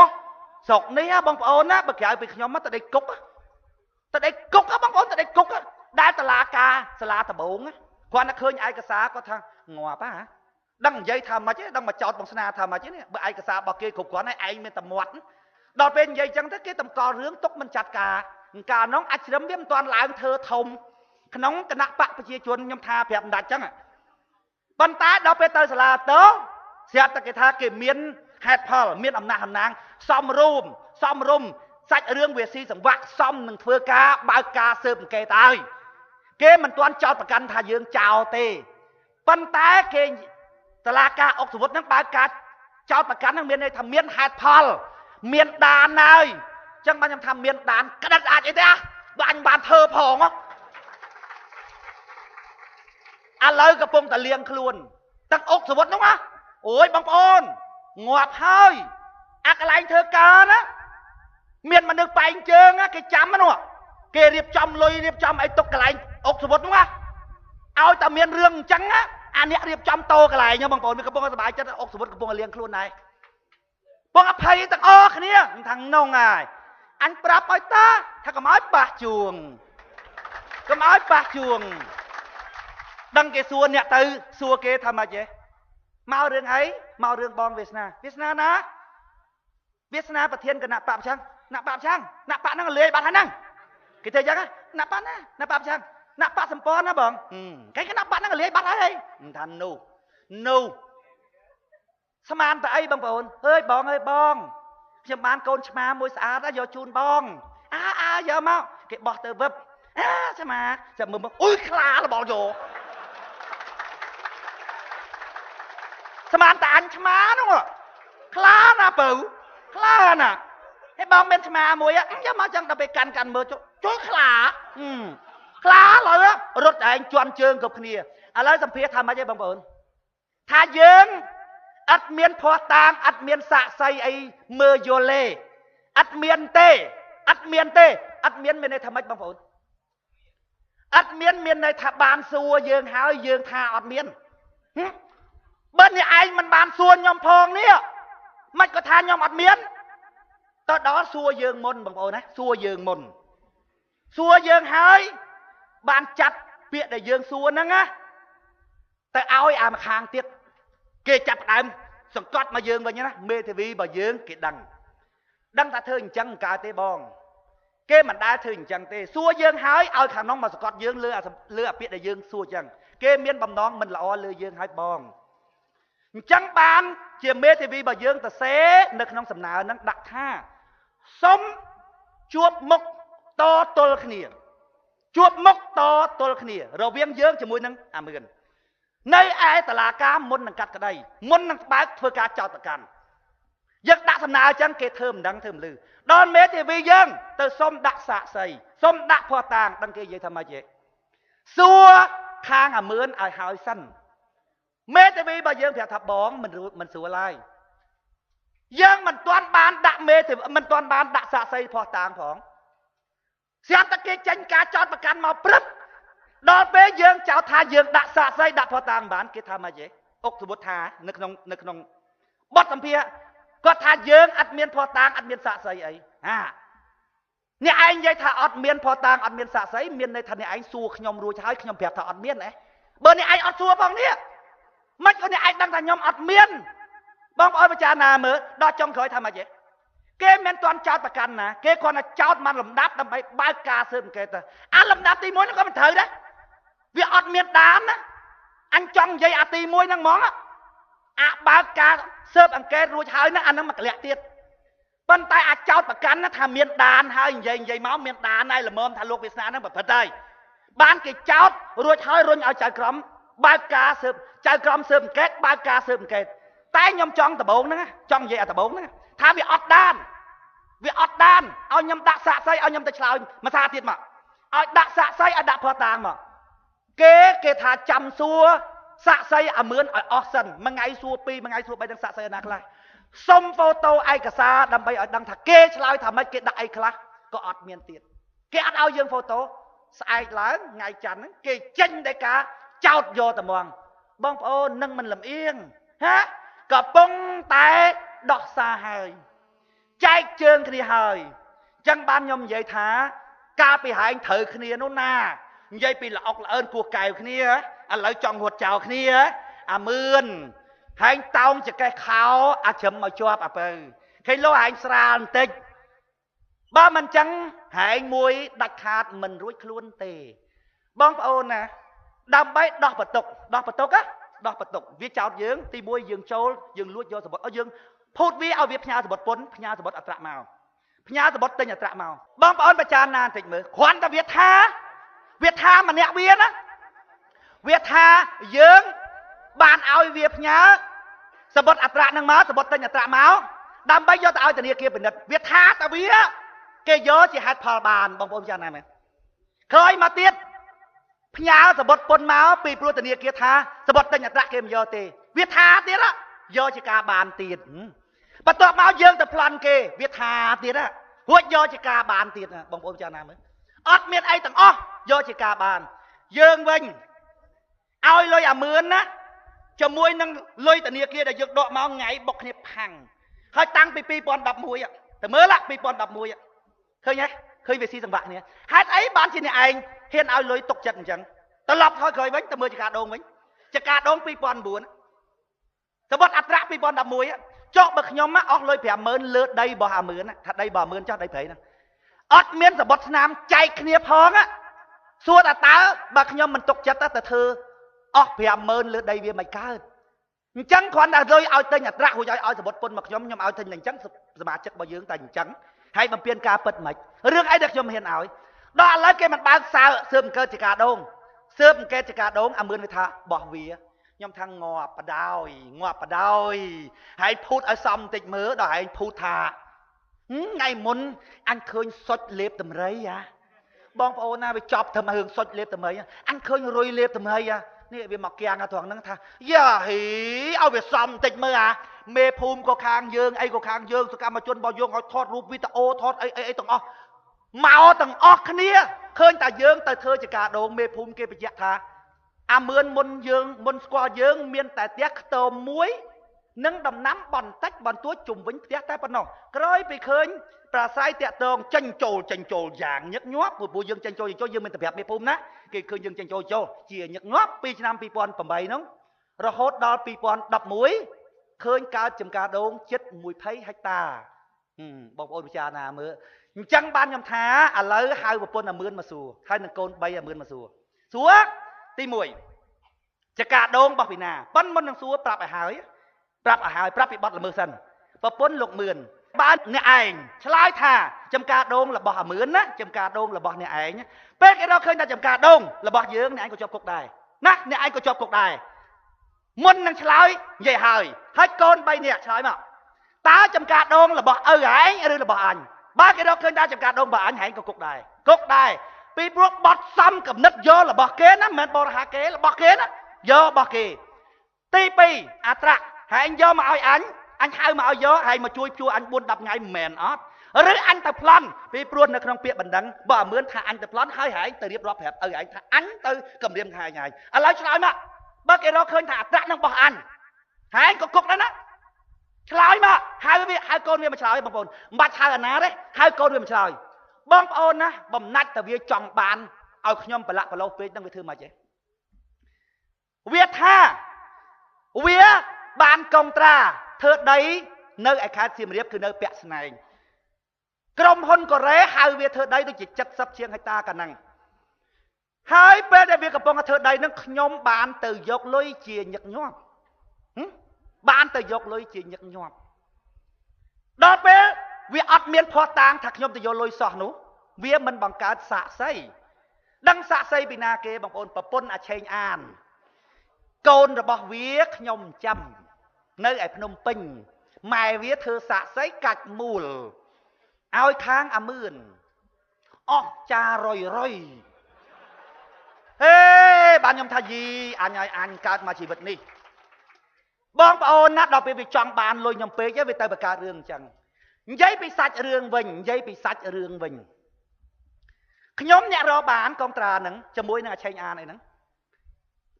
ស្រុកនេះបងប្អូនណាបើក្រៅពីខ្ញុំទៅដេកគុកទៅដេកគុកបងប្អូនទៅដេកគុកដែលតឡាការសាលាដំបងគាត់តែឃើញឯកសារគាត់ថាងាប់ហ่าដឹងនិយាយថាម៉េចដឹងមកចោតបងស្នាថាម៉េចនេះបើឯកសាររបស់គេគ្រប់គ្រាន់ហើយឯងមានតែមាត់ដល់ពេលនិយាយចឹងទៅគេតម្កល់រឿងទុកមិនចាត់ការកាលនោះអាចជ្រឹមវាមិនទាន់ឡើងធ្វើធំក្នុងគណៈបកប្រជាជនខ្ញុំថាប្រាប់មិនដាច់ចឹងប៉ុន្តែដល់ពេលទៅសាលាទៅស្រាប់តែគេថាគេមានហេតុផលមានអំណះអំណាងសំរុំសំរុំសាច់រឿងវាស៊ីសង្វាក់សំនឹងធ្វើការបើកការស៊ើបអង្កេតហើយគេមិនទាន់ចោទប្រកាន់ថាយើងចោលទេប៉ុន្តែគេតឡាការអុកសវុតនឹងបើកការចោទប្រកាន់នឹងមានន័យថាមានហេតុផលមានដានហើយអញ្ចឹងបានខ្ញុំថាមានដានក្តិតអាចអីទេបើអញបានធ្វើផងឥឡូវកំពុងតែលៀងខ្លួនទាំងអុកសវុតនោះណាអូយបងប្អូនងាប់ហើយអាកន្លែងធ្វើការណាមានមនុស្សបែងជើងគេចាំនោះគេរៀបចំលុយរៀបចំអីទុកកន្លែងអុកសវុតនោះណាឲ្យតែមានរឿងអញ្ចឹងណាអាអ្នករៀបចំតោកន្លែងបងប្អូនវាកំពុងតែសប្បាយចិត្តអុកសវុតកំពុងតែលៀងខ្លួនដែរបងអភ័យទាំងអស់គ្នាថាងងហើយអញប្រាប់ឲ្យតាថាកុំឲ្យប៉ះជួងកុំឲ្យប៉ះជួងដឹងគេសួរអ្នកទៅសួរគេថាម៉េចទេមករឿងអីមករឿងបងវាសនាវាសនាណាវាសនាប្រធានគណៈបកប្រឆាំងគណៈបកប្រឆាំងគណៈបកហ្នឹងលាយបាត់ហើយហ្នឹងគេធ្វើយ៉ាងណាគណៈបកណាគណៈបកប្រឆាំងគណៈបកសម្ព័ន្ធណាបងគេគណៈបកហ្នឹងលាយបាត់ហើយថានោះនោះស្មានតែអីបងប្អូនអើយបងអើយបងខ្ញុំបានកូនឆ្មាមួយស្អាតយកជូនបងអើអើយកមកគេបោះទៅវឹបអើឆ្មាចាំមើលអុយខ្លារបល់យកស្មានតែអញឆ្មានោះខ្លាណាបើខ្លាណាហើយបងមានឆ្មាមួយយកមកចឹងដល់ពេលកាន់កាន់មើលជួយខ្លាខ្លាឡើយរត់ឯងជន់ជើងគ្រប់គ្នាឥឡូវសម្ភារថាម៉េចទេបងប្អូនថាយើងអត់មានភ័ស្តុតាងអត់មានសាក្សីអីមើលយល់ទេអត់មានទេអត់មានទេអត់មានមានន័យថាម៉េចបងប្អូនអត់មានមានន័យថាបានសួរយើងហើយយើងថាអត់មានបើអ្នកឯងមិនបានសួរខ្ញុំផងនេះមិនក៏ថាខ្ញុំអត់មានទៅដល់សួរយើងមុនបងប្អូនណាសួរយើងមុនសួរយើងហើយបានចាត់ពាក្យដែលយើងសួរហ្នឹងណាទៅឲ្យអាម្ខាងទៀតគេចាប់ផ្ដើមសង្កត់មកយើងវិញណាមេធាវីរបស់យើងគេដឹងដឹងថាធ្វើអញ្ចឹងកើតទេបងគេមិនដែលធ្វើអញ្ចឹងទេសួរយើងហើយឲ្យខាងនោះមកសង្កត់យើងលើលើអាពាក្យដែលយើងសួរអញ្ចឹងគេមានបំណងមិនល្អលើយើងហើយបងអញ្ចឹងបានជាមេធាវីរបស់យើងទៅសេនៅក្នុងសំណើហ្នឹងដាក់ថាសុំជួបមុខតទល់គ្នាជួបមុខតទល់គ្នារវាងយើងជាមួយនឹងអាមឿននៅឯតឡាការមុននឹងកាត់ក្តីមុននឹងបើកធ្វើការចោទប្រកាន់យើងដាក់សំណើអញ្ចឹងគេធ្វើមិនដឹងធ្វើមិនលឺដល់មេធាវីយើងទៅសុំដាក់សាក្សីសុំដាក់ភស្តុតាងដឹងគេនិយាយថាម៉េចទេសួរខាងអាមឿនឲ្យហើយសិនមេធាវីរបស់យើងប្រាប់ថាបងមិនស្រួលឡើយយើងមិនទាន់បានដាក់មេធាវីមិនទាន់បានដាក់សាក្សីភស្តុតាងផងស្រាប់តែគេចេញការចោទប្រកាន់មកព្រឹបដល់ពេលយើងចោទថាយើងដាក់សាក្សីដាក់ភស្តុតាងបានគេថាម៉េចទេអុកសវុតថានៅក្នុងបទសម្ភាសគាត់ថាយើងអត់មានភស្តុតាងអត់មានសាក្សីអីហាអ្នកឯងនិយាយថាអត់មានភស្តុតាងអត់មានសាក្សីមានន័យថាអ្នកឯងសួរខ្ញុំរួចហើយខ្ញុំប្រាប់ថាអត់មានហ៎បើអ្នកឯងអត់សួរផងនេះមិនក៏អ្នកឯងដឹងថាខ្ញុំអត់មាន បងប្អូនពិចារណាមើលដល់ចុងក្រោយថាម៉េចទេគេមិនទាន់ចោតប្រកាន់ណាគេគ្រាន់តែចោតមកលំដាប់ដើម្បីបើកការស៊ើបអង្កេតទៅអាលំដាប់ទី1ហ្នឹងក៏មិនត្រូវដែរវាអត់មានដានណាអញចង់និយាយអាទី1ហ្នឹងហ្មងអាបើកការស៊ើបអង្កេតរួចហើយណាអាហ្នឹងមកកលៈទៀតប៉ុន្តែអាចោតប្រកាន់ណាថាមានដានហើយនិយាយមកមានដានហើយល្មមថាលោកវាសនាហ្នឹងប្រព្រឹត្តហើយបានគេចោតរួចហើយរុញឲ្យចៅក្រមបើកការស៊ើបចៅក្រមស៊ើបអង្កេតបើកការស៊ើបអង្កេតតែខ្ញុំចង់ដបងហ្នឹងចង់និយាយអាដបងហ្នឹងថាវាអត់ដានវាអត់ដានឲ្យខ្ញុំដាក់សាក់សីឲ្យខ្ញុំទៅឆ្លើយមួយសារទៀតមកឲ្យដាក់សាក់សីឲ្យដាក់ភស្តុតាងមកគេថាចាំសួរសាក់សីអាមឿនឲ្យអស់សិនមួយថ្ងៃសួរ2មួយថ្ងៃសួរ3នឹងសាក់សីណាខ្លះសុំហ្វូតូឯកសារដើម្បីឲ្យដឹងថាគេឆ្លើយថាម៉េចគេដាក់អីខ្លះក៏អត់មានទៀតគេអត់ឲ្យយើងហ្វូតូស្អែកឡើងថ្ងៃច័ន្ទហ្នឹងគេចេញតែការចោតយកតែហ្មងបងប្អូននឹងមិនលំអៀងហាកំពុងតែដោះសារហើយចែកជើងគ្នាហើយអញ្ចឹងបានខ្ញុំនិយាយថាកាលពីហែងត្រូវគ្នានោះណានិយាយពីល្អុកល្អឿនគោះកែវគ្នាឥឡូវចង់រត់ចោលគ្នាអាមឿនហែងតោងចកេះខោអាជ្រឹមមកជាប់អាពៅឃើញលោកហែងស្រាលបន្តិចបើមិនចឹងហែងមួយដាច់ខាតមិនរួចខ្លួនទេបងប្អូនណាដើម្បីដោះបន្ទុកដោះបន្ទុកណាដោះបន្ទុកវាចោតយើងទី1យើងចូលយើងលួចយកសម្បត្តិយើងភូតវាឲ្យវាផ្ញើសម្បត្តិពុនផ្ញើសម្បត្តិអត្រាមកផ្ញើសម្បត្តិទិញអត្រាមកបងប្អូនពិចារណាបន្តិចមើលគ្រាន់តែវាថាម្នាក់វាណាវាថាយើងបានឲ្យវាផ្ញើសម្បត្តិអត្រានឹងមកសម្បត្តិទិញអត្រាមកដើម្បីយកទៅឲ្យធនាគារពិនិត្យវាថាតែវាគេយកជាហេតុផលបានបងប្អូនពិចារណាមើលក្រោយមកទៀតផ្ញើសម្បត្តិពុនមកពីព្រោះធនាគារថាសម្បត្តិទិញអត្រាគេមិនយកទេវាថាទៀតយកជាការបានទៀតបន្ទាប់មកយើងទៅប្លន់គេវាថាទៀតរួចយកជាការបានទៀតបងប្អូនចាណាមើលអត់មានអីទាំងអស់យកជាការបានយើងវិញឲ្យលុយអាមឿនណាជាមួយនឹងលុយធនាគារដែលយើងដកមកថ្ងៃបុកគ្នាផាំងហើយតាំងពី2011ទៅមើល2011ឃើញទេឃើញវាស៊ីសង្វាក់គ្នាហេតុអីបានជាអ្នកឯងហ៊ានឲ្យលុយទុកចិត្តអញ្ចឹងត្រឡប់ថយក្រោយវិញទៅមើលចការដូងវិញចការដូង2009សម្បត្តិអត្រា2011ចុះបើខ្ញុំអស់លុយ50000លើដីរបស់អាមឿនថាដីរបស់អាមឿនចុះដីព្រៃហ្នឹងអត់មានសម្បត្តិស្នាមចែកគ្នាផងសួរថាតើបើខ្ញុំមិនទុកចិត្តទៅធ្វើអស់50000លើដីវាមិនកើតអញ្ចឹងគ្រាន់តែលុយឲ្យទិញអត្រារួចឲ្យសម្បត្តិពុនមកខ្ញុំខ្ញុំឲ្យទិញតែអញ្ចឹងសមាជិករបស់យើងតែអញ្ចឹងហើយបំពេញការពិតមិនរឿងអីដែលខ្ញុំហ៊ានឲ្យដល់ឥឡូវគេមិនបើកសើស៊ើបអង្កេតចការដូងស៊ើបអង្កេតចការដូងអាមឿនវាថាបោះវាខ្ញុំថាងាប់បដោយងាប់បដោយហើយភូតឲ្យសមបន្តិចមើលដល់ឯងភូតថាថ្ងៃមុនអញឃើញសុចលេបតម្រៃហ่าបងប្អូនណាវាចប់ធ្វើរឿងសុចលេបតម្រៃអញឃើញរុយលេបតម្រៃនេះវាមកគាំងត្រង់ហ្នឹងថាយ៉ាហីឲ្យវាសមបន្តិចមើលអាមេភូមិក៏ខាងយើងអីក៏ខាងយើងសកម្មជនរបស់យើងឲ្យថតរូបវីដេអូថតអីអីទាំងអស់មកទាំងអស់គ្នាឃើញតែយើងទៅធ្វើជាការដូងមេភូមិគេបញ្ជាក់ថាអាមឿនមុនយើងមុនស្គាល់យើងមានតែផ្ទះខ្ទមមួយនិងដំណាំបន្តិចបន្តួចជុំវិញផ្ទះតែប៉ុណ្ណោះក្រោយពីឃើញប្រាស្រ័យតាក់ទងចេញចូលចេញចូលយ៉ាងញឹកញាប់ព្រោះយើងចេញចូលចូលយើងមិនទៅប្រាប់មេភូមិណាគេឃើញយើងចេញចូលចូលជាញឹកញាប់ពីឆ្នាំ2008ហ្នឹងរហូតដល់2011ឃើញកើតចំការដូងជិត20ហិកតាបងប្អូនពិចារណាមើលអញ្ចឹងបានខ្ញុំថាឥឡូវហៅប្រពន្ធអាមឿនមកសួរហើយនឹងកូន3អាមឿនមកសួរសួរទី1ចកាដូងរបស់ពីណាប៉ុនមុននឹងសួរប្រាប់ឲ្យហើយប្រាប់ឲ្យហើយប្រាប់ពីបទល្មើសសិនប្រពន្ធលោកមឿនបើអ្នកឯងឆ្លើយថាចំការដូងរបស់អាមឿនណាចំការដូងរបស់អ្នកឯងពេលគេរកឃើញថាចំការដូងរបស់យើងអ្នកឯងក៏ជាប់គុកដែរណាអ្នកឯងក៏ជាប់គុកដែរមុននឹងឆ្លើយនិយាយហើយហើយកូន3នាក់ឆ្លើយមកតើចំការដូងរបស់ឪឯងឬរបស់អញបើគេរកឃើញថាចំការដូងរបស់អញឯងក៏គុកដែរគុកដែរពីព្រោះបត់សំកំណត់យករបស់គេណាមិនមែនបរិហាគេរបស់គេណាយករបស់គេទី2អត្រាហែងយកមកឲ្យអញអញហៅមកឲ្យយកហើយមកជួយជួអញ4 10ថ្ងៃមិនមែនអត់ឬអញទៅប្លន់ពីព្រោះនៅក្នុងពាក្យបណ្ដឹងបើអាមឿនថាអញទៅប្លន់ហើយហែងទៅរៀបរាប់ប្រាប់ឪឯងថាអញទៅគម្រាមថាឯងហើយឥឡូវឆ្លើយមកបើគេរកឃើញថាអត្រានឹងរបស់អញហែងក៏គុកដែរណាឆ្លើយមកហៅវាហៅកូនវាមកឆ្លើយបងប្អូនមិនបាច់ហៅអាណាទេហៅកូនវាមកឆ្លើយបងប្អូនណាបំណាច់តែវាចង់បានឲ្យខ្ញុំប្រឡាក់ប្រឡោះពេកហ្នឹងវាធ្វើម៉េចទេវាថាវាបានកុងត្រា ធ្វើដីនៅឯខេត្តសៀមរាបគឺនៅពាក់ស្នែងក្រុមហ៊ុនកូរ៉េហៅវាធ្វើដីដូចជា70ជាងហិកតាកាលហ្នឹងហើយពេលដែលវាកំពុងតែធ្វើដីហ្នឹងខ្ញុំបានទៅយកលុយជាញឹកញាប់បានទៅយកលុយជាញឹកញាប់ដល់ពេលវាអត់មានភ័ស្តុតាងថាខ្ញុំទៅយកលុយសោះនោះវាមិនបង្កើតសាក្សីដឹងសាក្សីពីណាគេបងប្អូនប្រពន្ធអាឆេងអានកូនរបស់វាខ្ញុំចាំនៅឯភ្នំពេញម៉ែវាធ្វើសាក្សីកាច់មូលឲ្យខាងអាមឿនអស់ចារុយរុយហេបានខ្ញុំថាយីអញឲ្យអញកើតមកជីវិតនេះបងប្អូនណាដល់ពេលវាចង់បានលុយខ្ញុំពេកវាទៅបង្កើតរឿងអញ្ចឹងនិយាយពីសាច់រឿងវិញនិយាយពីសាច់រឿងវិញខ្ញុំអ្នករកបានកងត្រាហ្នឹងជាមួយនឹងអាឆេងអានអីហ្នឹង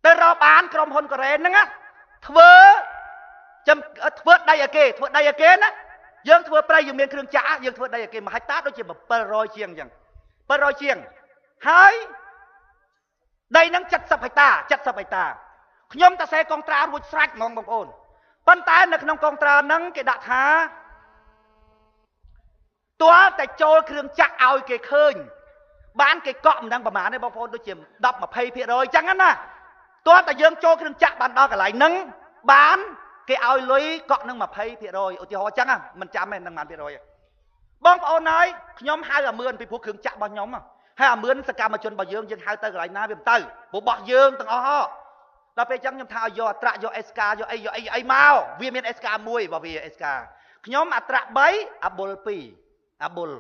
ទៅរកបានក្រុមហ៊ុនកូរ៉េហ្នឹងធ្វើចាំធ្វើដីឲ្យគេធ្វើដីឲ្យគេណាយើងធ្វើប្រៃយើងមានគ្រឿងចាក់យើងធ្វើដីឲ្យគេ1ហិកតាដូចជា700ជាងអញ្ចឹង700ជាងហើយដីហ្នឹង70ហិកតា70ហិកតាខ្ញុំតសេកងត្រារួចស្រេចហ្មងបងប្អូនប៉ុន្តែនៅក្នុងកងត្រាហ្នឹងគេដាក់ថាទាល់តែចូលគ្រឿងចាក់ឲ្យគេឃើញបានគេកក់មិនដឹងប្រហែលទេបងប្អូនដូចជា10 20%អញ្ចឹងណាទាល់តែយើងចូលគ្រឿងចាក់បានដល់កន្លែងហ្នឹងបានគេឲ្យលុយកក់នឹង20%ឧទាហរណ៍អញ្ចឹងមិនចាំទេនឹងប៉ុន្មានភាគរយបងប្អូនហើយខ្ញុំហៅអាមឿនពីព្រោះគ្រឿងចាក់របស់ខ្ញុំហើយអាមឿនសកម្មជនរបស់យើងយើងហៅទៅកន្លែងណាវាមិនទៅព្រោះរបស់យើងទាំងអស់ដល់ពេលអញ្ចឹងខ្ញុំថាឲ្យយកអត្រាយកអេសកាយកអីយកអីអីមកវាមានអេសកាមួយរបស់វាអេសកាខ្ញុំអត្រា3អាបុល2អាបុល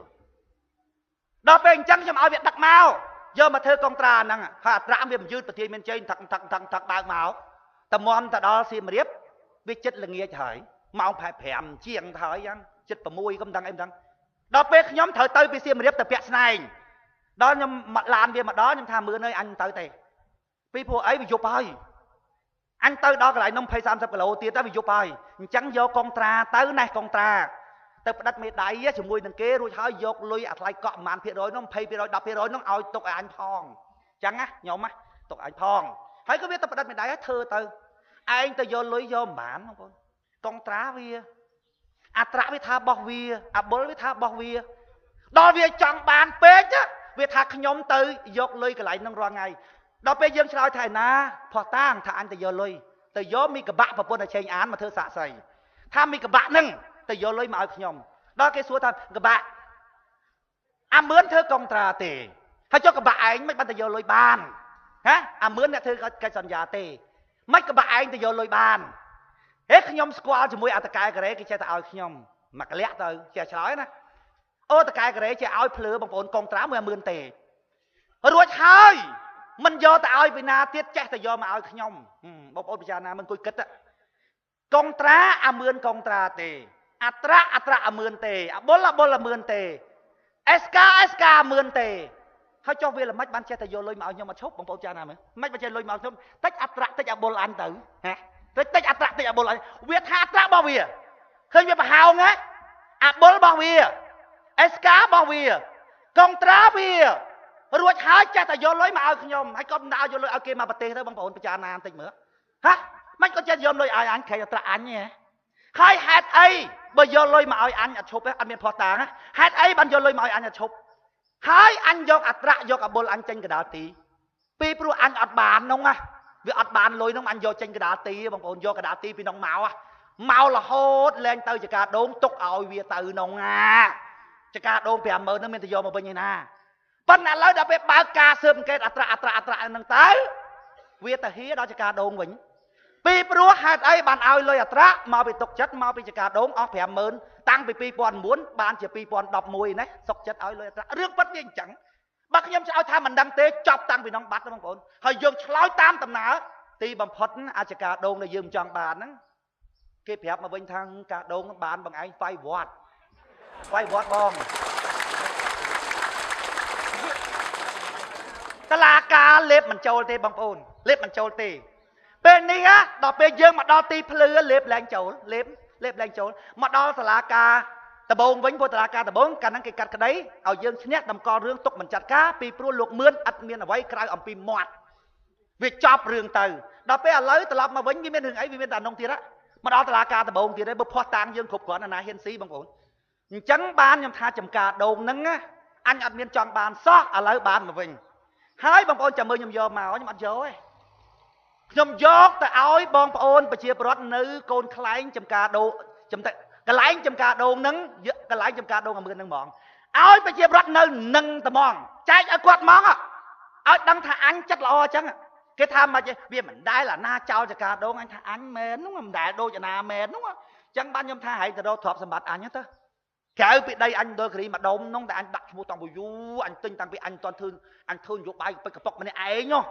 ដល់ពេលអញ្ចឹងខ្ញុំឲ្យវាដឹកមកយកមកធ្វើកុងត្រាហ្នឹងហើយអត្រាវាមិនយឺតប្រធានមានជ័យថឹកថឹកថឹកថឹកបើកមកតម្រាំទៅដល់សៀមរាបវាចិត្តល្ងាចហើយម៉ោង5ជាងទៅហើយយ៉ាងចិត្ត6កុំដឹងអីមិនដឹងដល់ពេលខ្ញុំត្រូវទៅពីសៀមរាបទៅពាក់ស្នែងដល់ខ្ញុំឡានវាមកដល់ខ្ញុំថាមើលនៅអញទៅទេពីព្រោះអីវាយប់ហើយអញទៅដល់កន្លែងនោះ20 30គីឡូទៀតទៅវាយប់ហើយអញ្ចឹងយកកុងត្រាទៅណេះកុងត្រាទៅផ្ដិតមេដៃជាមួយនឹងគេរួចហើយយកលុយអាថ្លៃកក់ប្រហែលភាគរយនោះ20% 10%នោះឲ្យទុកឲ្យអញផងអញ្ចឹងណាខ្ញុំណាទុកអញផងហើយក៏វាទៅផ្ដិតមេដៃឲ្យធ្វើទៅឯងទៅយកលុយយកមិនបានបងប្អូនកុងត្រាវាអត្រាវាថាបោះវាអាបុលវាថាបោះវាដល់វាចង់បានពេកវាថាខ្ញុំទៅយកលុយកន្លែងនឹងរាល់ថ្ងៃដល់ពេលយើងឆ្លើយថាណាផោះតាងថាអញទៅយកលុយទៅយកមីកបាក់ប្រពន្ធឲ្យឆេងអានមកធ្វើសាក់សីថាមីកបាក់នឹងទៅយកលុយមកឲ្យខ្ញុំដល់គេសួរថាកបាក់អាមឿនធ្វើកុងត្រាទេហើយចុះកបាក់ឯងមិនបានទៅយកលុយបានហ៎អាមឿនអ្នកធ្វើកិច្ចសន្យាទេមិនកបាក់ឯងទៅយកលុយបានហេខ្ញុំស្គាល់ជាមួយអតកែកូរ៉េគេចេះតែឲ្យខ្ញុំមកលាក់ទៅចេះឆ្លើយណាអូតកែកូរ៉េចេះឲ្យភ្លើបងប្អូនកុងត្រាមួយអាមឿនទេរួចហើយមិនយកទៅឲ្យពីណាទៀតចេះតែយកមកឲ្យខ្ញុំបងប្អូនពិចារណាមិនអង្គុយគិតកុងត្រាអាមឿនកុងត្រាទេអត្រាអត្រាអាមឿនទេអាបុលអាបុលអាមឿនទេអេសកាអេសកាអាមឿនទេហើយចុះវាល្មិចបានចេះតែយកលុយមកឲ្យខ្ញុំអត់ឈប់បងប្អូនចាណាមើលមិនបានចេះលុយមកខ្ញុំតិចអត្រាតិចអាបុលអញទៅហ៎តិចអត្រាតិចអាបុលអញវាថាអត្រារបស់វាឃើញវាប្រហោងហ៎អាបុលរបស់វាអេសការបស់វាកុងត្រាវារួចហើយចេះតែយកលុយមកឲ្យខ្ញុំហើយក៏មិនដាក់យកលុយឲ្យគេមកប្រទេសទៅបងប្អូនពិចារណាបន្តិចមើលហ៎មិនក៏ចេះយកលុយឲ្យអញក្រែងអត្រាអញហ៎ហើយហេតុអីបើយកលុយមកឲ្យអញអត់ឈប់ទេអត់មានផុសតាងហេតុអីបានយកលុយមកឲ្យអញអត់ឈប់ហើយអញយកអត្រាយកអបុលអញចេញកដាលទីពីព្រោះអញអត់បាននោះណាវាអត់បានលុយនោះអញយកចេញកដាលទីបងប្អូនយកកដាលទីពីនោះមកមករហូតលែងទៅចកាដូងទុកឲ្យវាទៅនោះណាចកាដូង50000នោះមានតែយកមកវិញឯណាប៉ុន្តែឥឡូវដល់ពេលបើកការស៊ើបអង្កេតអត្រាអត្រាអត្រាហ្នឹងទៅវាទៅហៀដល់ចកាដូងវិញពីព្រោះហេតុអីបានឲ្យលុយអត្រាមកពីទុកចិត្តមកពីចកាដូងអស់50000តាំងពី2009បានជា2011ណាសុកចិត្តឲ្យលុយអត្រារឿងពិតវាអញ្ចឹងបើខ្ញុំឆ្លើយថាមិនដឹងទេចប់តាំងពីនងបាត់បងប្អូនហើយយើងឆ្លើយតាមដំណើរទីបំផុតអាចការដូងដែលយើងចង់បានហ្នឹងគេប្រាប់មកវិញថាការដូងបានបងឯងហ្វៃវត្តហ្វៃវត្តបងតឡាការលេបមិនចូលទេបងប្អូនលេបមិនចូលទេពេលនេះដល់ពេលយើងមកដល់ទីភ្លឺលេបឡើងចូលលេបឡើងចូលមកដល់សាលាការដបងវិញព្រោះតឡាការដបងកាលហ្នឹងគេកាត់ក្តីឲ្យយើងឈ្នះតម្កល់រឿងទុកមិនចាត់ការពីព្រោះលោកមឿនអត់មានអ្វីក្រៅអំពីមាត់វាចប់រឿងទៅដល់ពេលឥឡូវត្រឡប់មកវិញវាមានរឿងអីវាមានតែអានងទៀត មកដល់តុលាការដំបូងទៀតហើយបើភ័ស្តុតាងយើងគ្រប់គ្រាន់ណាហ៊ានស៊ីបងប្អូនអញ្ចឹងបានខ្ញុំថាចំការដូងហ្នឹងអញអត់មានចង់បានសោះឥឡូវបានមកវិញហើយបងប្អូនចាំមើលខ្ញុំយកមកខ្ញុំអត់យកទេខ្ញុំយកទៅឲ្យបងប្អូនប្រជាពលរដ្ឋនៅកូនខ្លែងចំការដូងកន្លែងចំការដូងហ្នឹងកន្លែងចំការដូងអាមឿនហ្នឹងហ្មងឲ្យប្រជាពលរដ្ឋនៅនឹងត្មងចែកឲ្យគាត់ហ្មងឲ្យដឹងថាអញចិត្តល្អអញ្ចឹងគេថាមកវាមិនដែលអាណាចោលចការដូងអញថាអញមែនហ្នឹងមិនដែលដូចអាណាមែនហ្នឹងអញ្ចឹងបានខ្ញុំថាហែងទៅរកទ្រព្យសម្បត្តិអញទៅក្រៅពីដីអញដល់គ្រីម្ដុំនោះតែអញដាក់ឈ្មោះតាំងពីយូរអញទិញតាំងពីអញមិនទាន់ធ្វើអញធ្វើនយោបាយកពិកកប៉ុកម្នាក់ឯងនោះ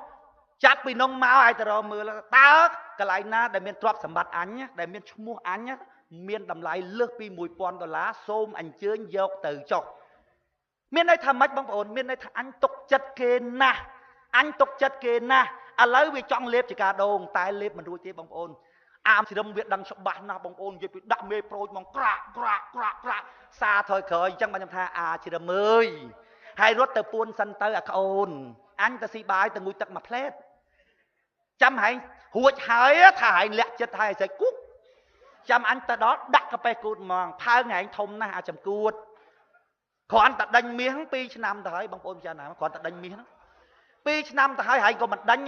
ចាប់ពីនោះមកឲ្យទៅរកមើលតើកន្លែងណាដែលមានទ្រព្យសម្បត្តិអញដែលមានឈ្មោះអញមានតម្លៃលើសពី1000ដុល្លារសូមអញ្ជើញយកទៅចុះមានន័យថាម៉េចបងប្អូនមានន័យថាអញទុកចិត្តគេណាស់អញទុកចិត្តគេណាស់ឥឡូវវាចង់លេបចកាដូងតែលេបមិនរួចទេបងប្អូនអាមជ្រឹមវាដឹងច្បាស់ណាស់បងប្អូននិយាយពីដាក់មេប្រូចមកក្រាក់ក្រាក់ក្រាក់ក្រាក់សាថយក្រោយអញ្ចឹងបានខ្ញុំថាអាជ្រឹមអើយហើយរត់ទៅពួនសិនទៅអាក្អូនអញទៅស៊ីបាយទៅងូតទឹកមួយផ្លែតចាំហែងរួចហើយថាហែងលាក់ចិត្តហើយស្អីគូចាំអញទៅដល់ដាក់កាប៉េះគូតហ្មងផើងហែងធំណាស់អាចំគួតគ្រាន់តែដេញមាស2ឆ្នាំទៅហើយបងប្អូនចាណាគ្រាន់តែដេញមាសហ្នឹង2ឆ្នាំទៅហើយហែងក៏មិនដេញ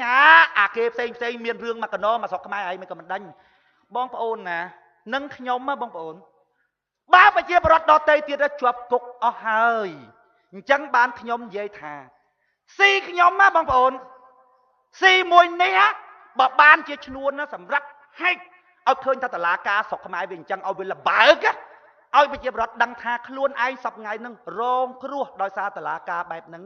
អាគេផ្សេងផ្សេងមានរឿងមកកណោមកស្រុកខ្មែរហែងមិនក៏មិនដេញបងប្អូនណានឹងខ្ញុំបងប្អូនបើប្រជាប្រដ្ឋដទៃទៀតជាប់គុកអស់ហើយអញ្ចឹងបានខ្ញុំនិយាយថាស៊ីខ្ញុំណាបងប្អូនស៊ីមួយនេះបើបានជាឈ្នួនណាសម្រាប់ហែកឲ្យឃើញថាតឡាការស្រុកខ្មែរវាអញ្ចឹងឲ្យវាលបើកឲ្យប្រជាប្រដ្ឋដឹងថាខ្លួនឯងសប្ងៃនឹងរងគ្រោះដោយសារតឡាការបែបហ្នឹង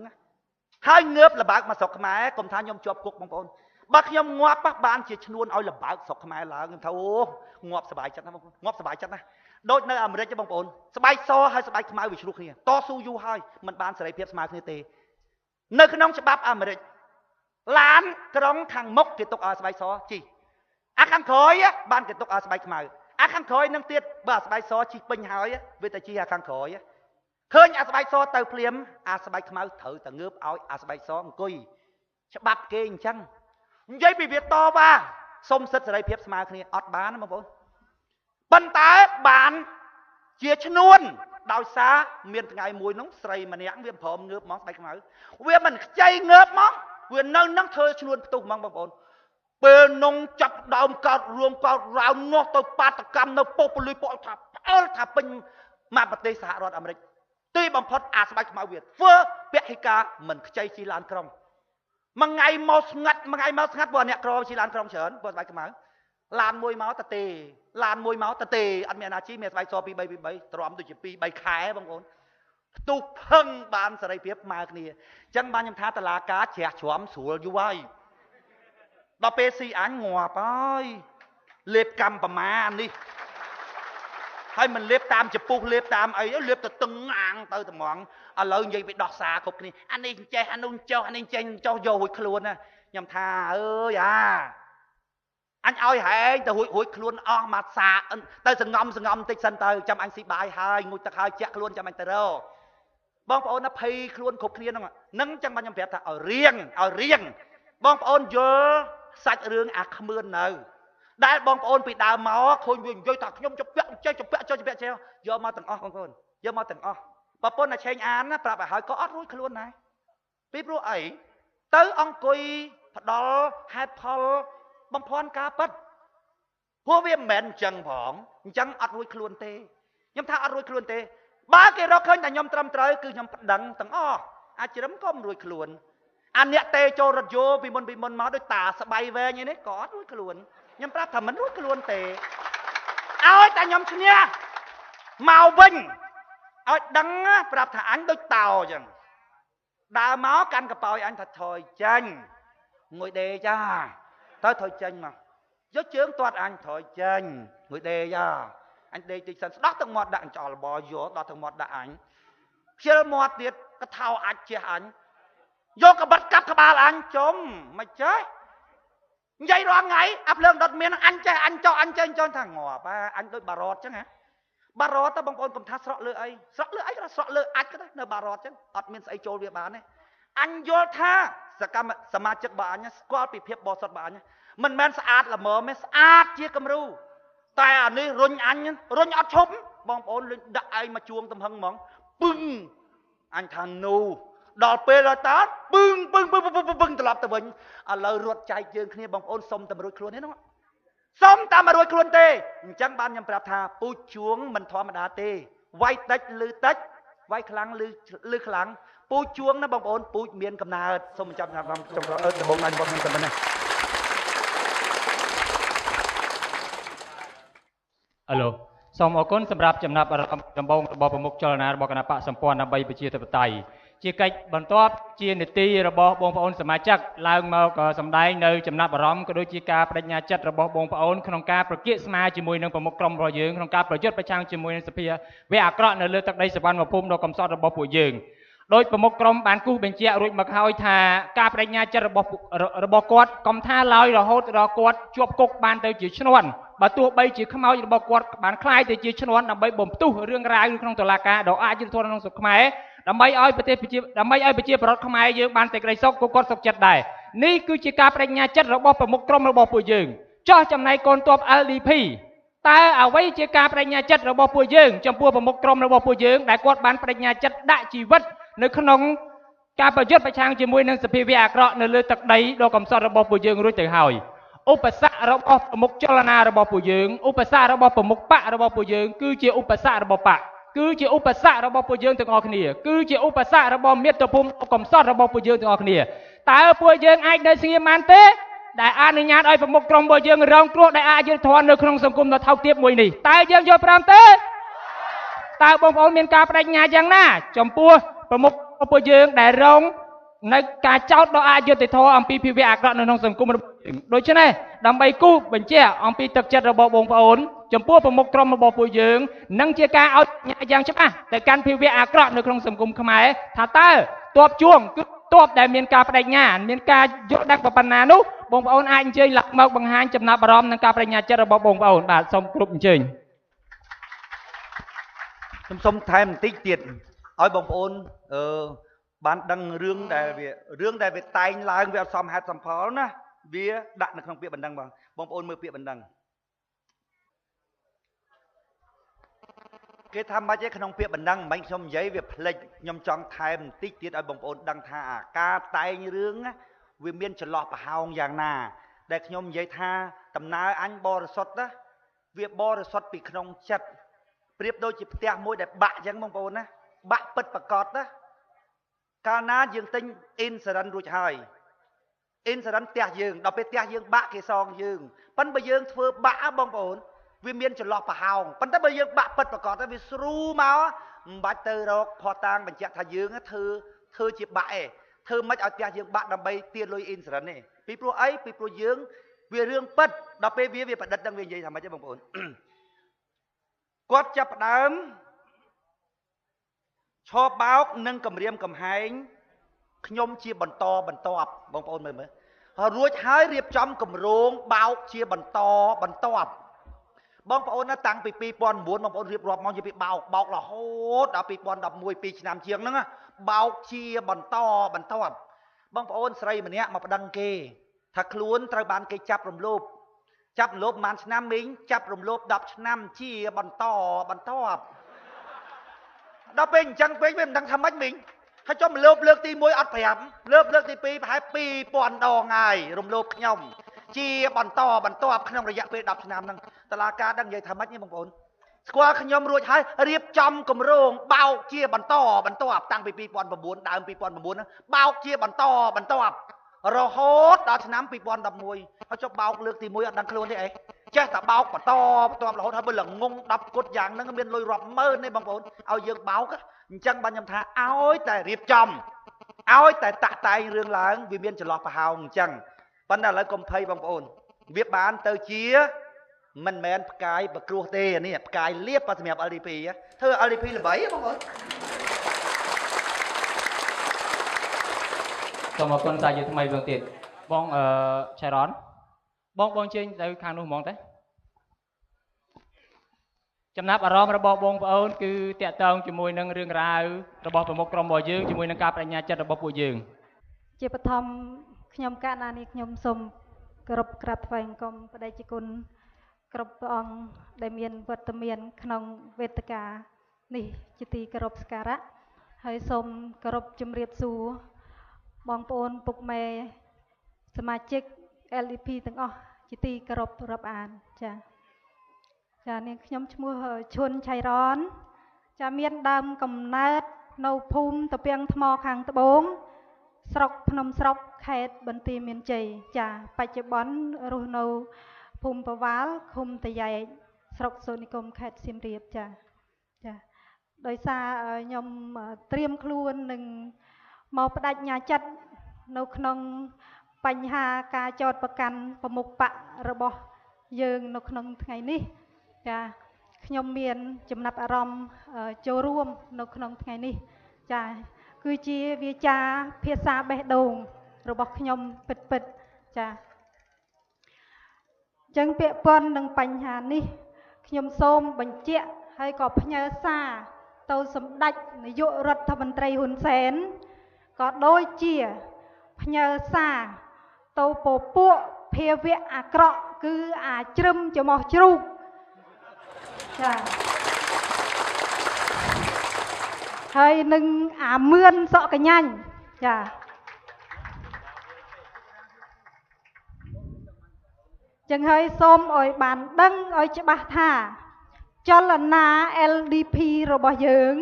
ហើយងើបលបើកមកស្រុកខ្មែរកុំថាខ្ញុំជាប់គុកបងប្អូនបើខ្ញុំងាប់បានជាឈ្នួនឲ្យលបើកស្រុកខ្មែរឡើងខ្ញុំថាអូងាប់សប្បាយចិត្តណាបងប្អូនងាប់សប្បាយចិត្តណាដូចនៅអាមេរិកបងប្អូនស្បែកសហើយស្បែកខ្មៅវាឆ្លោះគ្នាតស៊ូយូរហើយមិនបានសេរីភាពស្មើគ្នាទេនៅក្នុងច្បាប់អាមេរិកឡានក្រុងខាងមុខគេទុកឲ្យស្បែកសជិះអាខាងក្រោយបានគេទុកឲ្យស្បែកខ្មៅអាខាងក្រោយនឹងទៀតបើអាស្បែកសជិះពេញហើយវាទៅជិះអាខាងក្រោយឃើញអាស្បែកសទៅភ្លាមអាស្បែកខ្មៅត្រូវតែងើបឲ្យអាស្បែកសអង្គុយច្បាប់គេអញ្ចឹងនិយាយពីវាតវ៉ាសុំសិទ្ធិសេរីភាពស្មើគ្នាអត់បានបងប្អូនប៉ុន្តែបានជាឈ្នួនដោយសារមានថ្ងៃមួយនោះស្រីម្នាក់វាព្រមងើបមកស្បែកខ្មៅវាមិនខ្ចីងើបមកវានៅនឹងធ្វើឈ្នួនផ្ទុះហ្មងបងប្អូនពេលនងចាប់ដើមកោតរួមកោតរោនោះទៅបាតកម្មនៅប៉ុស្តិ៍ប៉ូលីសពួកថាផ្អើលថាពេញមកប្រទេសសហរដ្ឋអាមេរិកទីបំផុតអាស្បែកខ្មៅវាធ្វើពហិការមិនខ្ចីជិះឡានក្រុងមួយថ្ងៃមកស្ងាត់មួយថ្ងៃមកស្ងាត់ព្រោះអ្នកក្រជិះឡានក្រុងច្រើនព្រោះស្បែកខ្មៅឡានមួយមកតទេឡានមួយមកតទេអត់មានអាណាជីមានស្បែកស2 3 2 3ទ្រាំដូចជា2 3ខែបងប្អូនផ្ទុះផឹងបានសេរីភាពមកគ្នាអញ្ចឹងបានខ្ញុំថាតឡាការជ្រះជ្រាំស្រួលយូរហើយដល់ពេលស៊ីអញងាប់ហើយលេបកម្មប្រមានេះហើយមិនលេបតាមចពុះលេបតាមអីលេបទៅតឹងអាងទៅត្មងឥឡូវនិយាយពីដោះសារគ្រប់គ្នាអានេះចេះអានោះចុះអានេះចេះចុះយករួចខ្លួនណាខ្ញុំថាអើយអាអញឲ្យហែងទៅរួចខ្លួនអស់មកសាទៅសងំសងំតិចសិនទៅចាំអញស៊ីបាយហើយងូតទឹកហើយជក់ខ្លួនចាំអញទៅរកបងប្អូនណាភ័យខ្លួនគ្រប់គ្នាហ្នឹងនឹងចឹងបានខ្ញុំប្រាប់ថាឲ្យរៀងឲ្យរៀងបងប្អូនយល់សាច់រឿងអាគ្មឿននៅដែលបងប្អូនពីដើមមកឃើញវានិយាយថាខ្ញុំជពាក់ចេះជពាក់ចុះជពាក់ចេះយកមកទាំងអស់បងប្អូនយកមកទាំងអស់ប្រពន្ធអាឆេងអានណាប្រាប់ឲ្យហើយក៏អត់រួចខ្លួនដែរពីព្រោះអីទៅអង្គុយផ្ដល់ហេតុផលបំភាន់ការពិតព្រោះវាមិនមែនអញ្ចឹងផងអញ្ចឹងអត់រួចខ្លួនទេខ្ញុំថាអត់រួចខ្លួនទេបើគេរកឃើញតែខ្ញុំត្រឹមត្រូវគឺខ្ញុំប្តឹងទាំងអស់អាចជ្រឹមក៏មិនរួចខ្លួនអាអ្នកទេចូលរថយោពីមុនពីមុនមកដូចតាស្បៃវែងឯនេះក៏អត់រួចខ្លួនខ្ញុំប្រាប់ថាមិនរួចខ្លួនទេឲ្យតែខ្ញុំឈ្នះមកវិញឲ្យដឹងប្រាប់ថាអញដូចតោអញ្ចឹងដើរមកកាន់កប៉ោយអញថាថយចេញងុយដេចាទៅថយចេញមកយកជើងទាត់អញថយចេញងុយដេចាអញដេកតិចសិនស្ដោះទឹកមាត់ដាក់ចោលបយកដោះទឹកមាត់ដាក់អញខ្ជិលមាត់ទៀតកថោអាចជះអញយកកបិតកាប់ក្បាលអញចំមិនចេះនិយាយរាល់ថ្ងៃអាភ្លើងដុតមានអញចេះអញចោអញចេះចោថាងាប់អញដូចបារតចឹងហ៎បារតតបងប្អូនកុំថាស្រក់លើអីស្រក់លើអីក៏ស្រក់លើអាចក៏នៅបារតចឹងអត់មានស្អីចូលវាបានទេអញយល់ថាសកម្មសមាជិករបស់អញស្គាល់ពីភាពបរិសុទ្ធរបស់អញមិនមែនស្អាតល្មមទេស្អាតជាគំរូ តែអានេះរុញអញរុញអត់ឈប់បងប្អូនលេងដាក់ឯងមកជួងទំហឹងហ្មងពឹងអញថានូដល់ពេលដល់តើពឹងពឹងពឹងពឹងពឹងត្រឡប់ទៅវិញឥឡូវរត់ចែកយើងគ្នាបងប្អូនសុំតែរួចខ្លួនទេនោះសុំតែមករួចខ្លួនទេអញ្ចឹងបានខ្ញុំប្រាប់ថាពូជជួងមិនធម្មតាទេវាយតិចឬតិចវាយខ្លាំងឬខ្លាំងពូជជួងណាបងប្អូនពូជមានកំណើតសូមបញ្ចប់ចំដំបងណារបស់ខ្ញុំតែប៉ុណ្ណេះអាឡូសូមអរគុណសម្រាប់ចំណាប់អារម្មណ៍ដំបងរបស់ប្រមុខចលនារបស់គណៈបកសម្ព័ន្ធដើម្បីប្រជាធិបតេយ្យជាកិច្ចបន្ទាប់ជានីតិរបស់បងប្អូនសមាជិកឡើងមកសម្ដែងនៅចំណាប់អារម្មណ៍ក៏ដូចជាការបដិញ្ញាចិត្តរបស់បងប្អូនក្នុងការប្រគៀកស្មាជាមួយនឹងប្រមុខក្រុមរបស់យើងក្នុងការប្រយុទ្ធប្រឆាំងជាមួយនឹងសភាវៈអាក្រក់នៅលើទឹកដីសវណ្ណភូមិដ៏កំសត់របស់ពួកយើងដោយប្រមុខក្រុមបានគូសបញ្ជាក់រួចមកហើយថាការបដិញ្ញាចិត្តរបស់គាត់កុំថាឡើយរហូតដល់គាត់ជាប់គុកបានទៅជាឈ្នន់បើទោះបីជាខ្មោចរបស់គាត់បានคล้ายទៅជាឈ្នន់ដើម្បីបំផ្ទុះរឿងរ៉ាវក្នុងតុលាការដ៏អយុត្តិធម៌ក្នុងស្រុកខ្មែរដើម្បីឲ្យប្រទេសប្រជាដើម្បីឲ្យប្រជាពលរដ្ឋខ្មែរយើងបានសេចក្តីសុខក៏គាត់សុខចិត្តដែរនេះគឺជាការបដិញ្ញាចិត្តរបស់ប្រមុខក្រុមរបស់ពួកយើងចោះចំណែកកូនទ័ព LDP តើអ្វីជាការបដិញ្ញាចិត្តរបស់ពួកយើងចំពោះប្រមុខក្រុមរបស់ពួកយើងដែលគាត់បានបដិញ្ញាចិត្តដាក់ជីវិតនៅក្នុងការប្រយុទ្ធប្រឆាំងជាមួយនឹងសភាវៈអាក្រក់នៅលើទឹកដីដ៏កំសត់របស់ពួកយើងរួចទៅហើយឧបសគ្គរបស់ប្រមុខចលនារបស់ពួកយើងឧបសគ្គរបស់ប្រមុខបករបស់ពួកយើងគឺជាឧបសគ្គរបស់បកគឺជាឧបសគ្គរបស់ពួកយើងទាំងអស់គ្នាគឺជាឧបសគ្គរបស់មាតុភូមិកំសត់របស់ពួកយើងទាំងអស់គ្នាតើពួកយើងអាចនៅស្ងៀមបានទេដែលអនុញ្ញាតឲ្យប្រមុខក្រុមរបស់យើងរងគ្រោះដោយអយុត្តិធម៌នៅក្នុងសង្គមដ៏ថោកទាបមួយនេះតើយើងយល់ព្រមទេតើបងប្អូនមានការបដិញ្ញាយ៉ាងណាចំពោះប្រមុខពួកយើងដែលរងនៅការចោទដ៏អយុត្តិធម៌អំពីភាវៈអាក្រក់នៅក្នុងសង្គមរបស់យើងដូច្នេះដើម្បីគូសបញ្ជាក់អំពីទឹកចិត្តរបស់បងប្អូនចំពោះប្រមុខក្រុមរបស់ពួកយើងនិងជាការឲ្យយ៉ាងច្បាស់ទៅកាន់ភាវៈអាក្រក់នៅក្នុងសង្គមខ្មែរថាតើតបជួងគឺតបដែលមានការបដិញ្ញាមានការយល់ដឹងប៉ុណ្ណានោះបងប្អូនអាចអញ្ជើញឡើងមកបង្ហាញចំណាប់អារម្មណ៍និងការបដិញ្ញាចិត្តរបស់បងប្អូនបាទសូមគ្រប់អញ្ជើញខ្ញុំសូមថែមបន្តិចទៀតឲ្យបងប្អូនបានដឹងរឿងដែលវាតែងឡើងវាអត់សមហេតុសមផលណាវាដាក់នៅក្នុងពាក្យបណ្ដឹងបងប្អូនមើលពាក្យបណ្ដឹងគេថាម៉េចឯក្នុងពាក្យបណ្ដឹងមិនខ្ញុំនិយាយវាភ្លេចខ្ញុំចង់ថែមបន្តិចទៀតឲ្យបងប្អូនដឹងថាអាការតែងរឿងវាមានចន្លោះប្រហោងយ៉ាងណាដែលខ្ញុំនិយាយថាដំណើរអញបរិសុទ្ធណាវាបរិសុទ្ធពីក្នុងចិត្តប្រៀបដូចជាផ្ទះមួយដែលបាក់អញ្ចឹងបងប្អូនណាបាក់ពិតប្រកបណាកាលណាយើងទិញ insurance រួចហើយ insurance ផ្ទះយើងដល់ពេលផ្ទះយើងបាក់គេសងយើងប៉ុន្តែបើយើងធ្វើបាក់បងប្អូនវាមានចន្លោះប្រហោងប៉ុន្តែបើយើងបាក់ពិតប្រកបទៅវាស្រូមកមិនបាច់ទៅរកផតាងបញ្ជាក់ថាយើងធ្វើជាបាក់ឯងធ្វើមិនឲ្យផ្ទះយើងបាក់ដើម្បីទារលុយ insurance ទេពីព្រោះអីពីព្រោះយើងវារឿងពិតដល់ពេលវាប្រឌិតនឹងវានិយាយថាម៉េចទេបងប្អូនគាត់ចាប់ផ្ដើមឈរបោកនិងគម្រាមកំហែងខ្ញុំជាបន្តបន្ទាប់បងប្អូនមើលមើលហើយរួចហើយរៀបចំគម្រោងបោកជាបន្តបន្ទាប់បងប្អូនណាតាំងពី2009បងប្អូនរៀបរាប់មកជាពីបោកបោករហូតដល់2011 2ឆ្នាំជាងហ្នឹងបោកជាបន្តបន្ទាប់បងប្អូនស្រីម្នាក់មកប្តឹងគេថាខ្លួនត្រូវបានគេចាប់រំលោភចាប់រំលោភប្រហែលឆ្នាំមីងចាប់រំលោភ10ឆ្នាំជាបន្តបន្ទាប់ដល់ពេលអញ្ចឹងពេកវាមិនដឹងថាម៉េចមីងហើយចុះរំលោភលើកទី1អត់ប្រាប់លើកទី2ប្រហែល2000ដងហើយរំលោភខ្ញុំជាបន្តបន្ទាប់ក្នុងរយៈពេល10ឆ្នាំហ្នឹងតឡាការដឹងនិយាយថាម៉េចនេះបងប្អូនស្គាល់ខ្ញុំរួចហើយរៀបចំគម្រោងបោកជាបន្តបន្ទាប់តាំងពី2009ដើម2009ហ្នឹងបោកជាបន្តបន្ទាប់រហូតដល់ឆ្នាំ2011ហើយចុះបោកលើកទី1អត់ដឹងខ្លួនទេអីចេះតែបោកបន្តបន្ទាប់រហូតហើយបើល្ងង10គុតយ៉ាងហ្នឹងមានលុយរាប់ម៉ឺនទេបងប្អូនឲ្យយើងបោកអញ្ចឹងបានខ្ញុំថាឲ្យតែរៀបចំឲ្យតែតាក់តែងរឿងឡើងវាមានចន្លោះប្រហោងអញ្ចឹងប៉ុន្តែឥឡូវកុំភ័យបងប្អូនវាបានទៅជាមិនមែនផ្កាយប្រគ្រោះទេនេះផ្កាយលៀបសម្រាប់ LDP ធ្វើ LDP ល្បីបងប្អូនសូមអរគុណសាជាថ្មីម្ដងទៀតបងឆៃរ៉នបងជើញទៅខាងនោះហ្មងទេចំណាប់អារម្មណ៍របស់បងប្អូនគឺតាក់ទងជាមួយនឹងរឿងរ៉ាវរបស់ប្រមុខក្រុមរបស់យើងជាមួយនឹងការបដិញ្ញាចិត្តរបស់ពួកយើងជាបឋមខ្ញុំកណ្ណានេះខ្ញុំសូមគោរពក្រាបថ្វាយបង្គំព្រះតេជគុណ គ្រប់ព្រះអង្គដែលមានវត្តមានក្នុងវេទិកានេះជាទីគោរពសក្ការៈហើយសូមគោរពជម្រាបសួរបងប្អូនពុកម៉ែសមាជិក LDP ទាំងអស់ជាទីគោរពរាប់អានចាចានាងខ្ញុំឈ្មោះឈុនឆៃរនចាមានដើមកំណើតនៅភូមិតាពាំងថ្មខាងត្បូងស្រុកភ្នំស្រុកខេត្តបន្ទាយមានជ័យចាបច្ចុប្បន្នរស់នៅភូមិប្រវាលឃុំតាយ៉ែកស្រុកសូនិគមខេត្តសៀមរាបចាចាដោយសារខ្ញុំត្រៀមខ្លួននឹងមកបដិញ្ញាចិត្តនៅក្នុងបញ្ហាការចោទប្រកាន់ប្រមុខបករបស់យើងនៅក្នុងថ្ងៃនេះចាខ្ញុំមានចំណាប់អារម្មណ៍ចូលរួមនៅក្នុងថ្ងៃនេះចាគឺជាវាចាភាសាបេះដូងរបស់ខ្ញុំពិតពិតចាចឹងពាក់ព័ន្ធនឹងបញ្ហានេះខ្ញុំសូមបញ្ជាក់ហើយក៏ផ្ញើសារទៅសម្ដេចនាយករដ្ឋមន្ត្រីហ៊ុនសែនក៏ដូចជាផ្ញើសារទៅពពួកភាវៈអាក្រក់គឺអាជ្រឹមច្រមុះជ្រូកចាហើយនឹងអាមឿនសក់កញ្ញាញ់ចាចឹងហើយសូមឲ្យបានដឹងឲ្យច្បាស់ថាចលនា LDP របស់យើង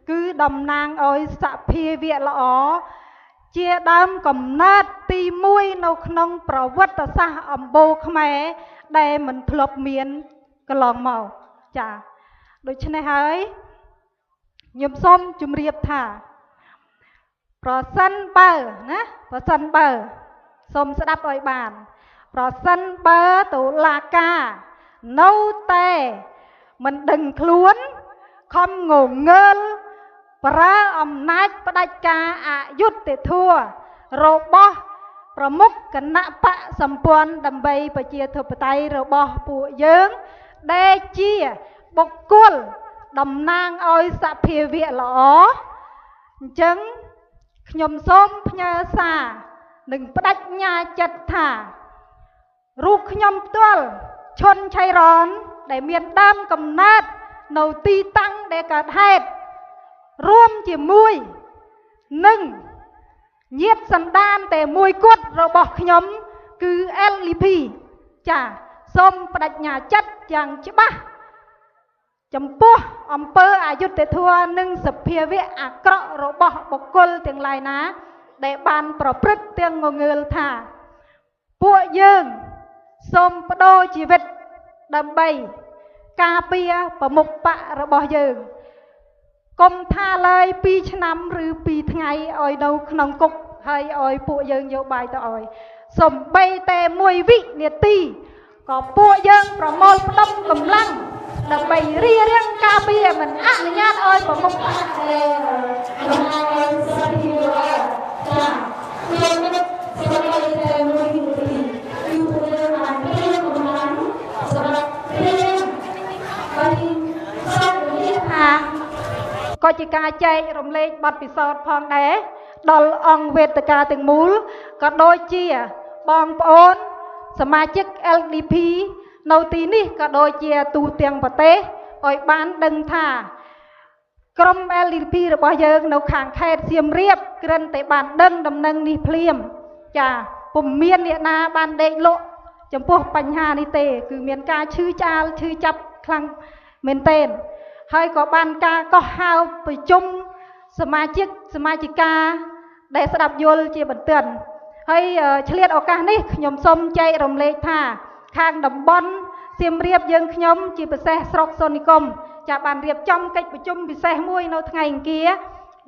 គឺតំណាងឲ្យសភាវៈល្អជាដើមកំណើតទី1នៅក្នុងប្រវត្តិសាស្ត្រអំបូរខ្មែរដែលមិនធ្លាប់មានកន្លងមកចាដូច្នេះហើយខ្ញុំសូមជម្រាបថាប្រសិនបើណាប្រសិនបើសូមស្ដាប់ឲ្យបានប្រសិនបើតុលាការនៅតែមិនដឹងខ្លួនខំងងើលប្រើអំណាចផ្ដាច់ការអយុត្តិធម៌របស់ប្រមុខគណៈបកសម្ព័ន្ធដើម្បីប្រជាធិបតេយ្យរបស់ពួកយើងដែលជាបុគ្គលតំណាងឲ្យសភាវៈល្អអញ្ចឹងខ្ញុំសូមផ្ញើសារនិងបដិញ្ញាចិត្តថារូបខ្ញុំផ្ទាល់ឈុនឆៃរនដែលមានដើមកំណើតនៅទីតាំងដែលកើតហេតុរួមជាមួយនឹងញាតិសន្តានតែមួយគត់របស់ខ្ញុំគឺ LDP ចាសូមបដិញ្ញាចិត្តយ៉ាងច្បាស់ចំពោះអំពើអយុត្តិធម៌និងសភាវៈអាក្រក់របស់បុគ្គលទាំងឡាយណាដែលបានប្រព្រឹត្តទាំងងងើលថាពួកយើងសូមបដូរជីវិតដើម្បីការពារប្រមុខបករបស់យើងកុំថាឡើយ2ឆ្នាំឬ2ថ្ងៃឲ្យនៅក្នុងគុកហើយឲ្យពួកយើងយកបាយទៅឲ្យសំបីតែមួយវិនាទីក៏ពួកយើងប្រមូលផ្ដុំកម្លាំងដើម្បីរៀបរៀងការពារមិនអនុញ្ញាតឲ្យប្រមុខបកក៏ជាការចែករំលែកបទពិសោធន៍ផងដែរដល់អង្គវេទិកាទាំងមូលក៏ដូចជាបងប្អូនសមាជិក LDP នៅទីនេះក៏ដូចជាទូទាំងប្រទេសឲ្យបានដឹងថាក្រុម LDP របស់យើងនៅខាងខេត្តសៀមរាបគ្រាន់តែបានដឹងដំណឹងនេះភ្លាមចាពុំមានអ្នកណាបានដេកលក់ចំពោះបញ្ហានេះទេគឺមានការឈឺឆ្អាលឈឺចាប់ខ្លាំងមែនទែនហើយក៏បានការកោះហៅប្រជុំសមាជិកសមាជិកាដែលស្ដាប់យល់ជាបន្ទាន់ហើយឆ្លៀតឱកាសនេះខ្ញុំសូមចែករំលែកថាខាងតំបន់សៀមរាបយើងខ្ញុំជាពិសេសស្រុកសូនិគមចាបានរៀបចំកិច្ចប្រជុំពិសេសមួយនៅថ្ងៃអង្គារ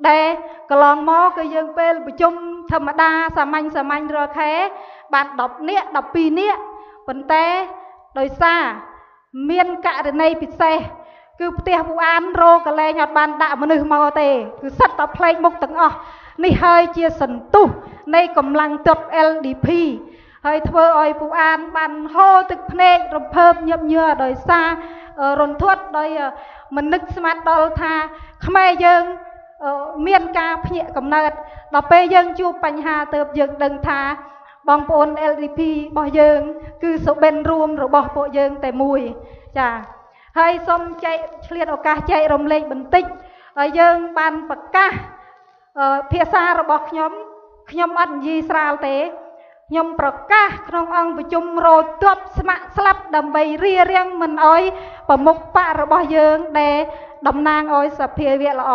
ដែលកន្លងមកគឺយើងពេលប្រជុំធម្មតាសាមញ្ញសាមញ្ញរាល់ខែបាន10នាក់12នាក់ប៉ុន្តែដោយសារមានករណីពិសេសគឺផ្ទះពូអានរកកលែងអត់បានដាក់មនុស្សមកទេគឺសិតតែផ្លេកមុខទាំងអស់នេះហើយជាសន្ទុះនៃកម្លាំងទ័ព LDP ហើយធ្វើឲ្យពូអានបានហូរទឹកភ្នែករំភើបញាប់ញ័រដោយសាររន្ធត់ដោយមិននឹកស្មានដល់ថាខ្មែរយើងមានការភ្ញាក់កំណើតដល់ពេលយើងជួបបញ្ហាទៅយើងដឹងថា បងប្អូន LDP របស់យើង គឺសុបិនរួមរបស់ពួកយើងតែមួយចាហើយសូមចែកឆ្លៀតឱកាសចែករំលែកបន្តិចហើយយើងបានប្រកាសភាសារបស់ខ្ញុំខ្ញុំអត់និយាយស្រាលទេខ្ញុំប្រកាសក្នុងអង្គប្រជុំរោទ័ពស្ម័គ្រស្លាប់ដើម្បីរារាំងមិនអោយប្រមុខបករបស់យើងដែលតំណាងឲ្យសភាវៈល្អ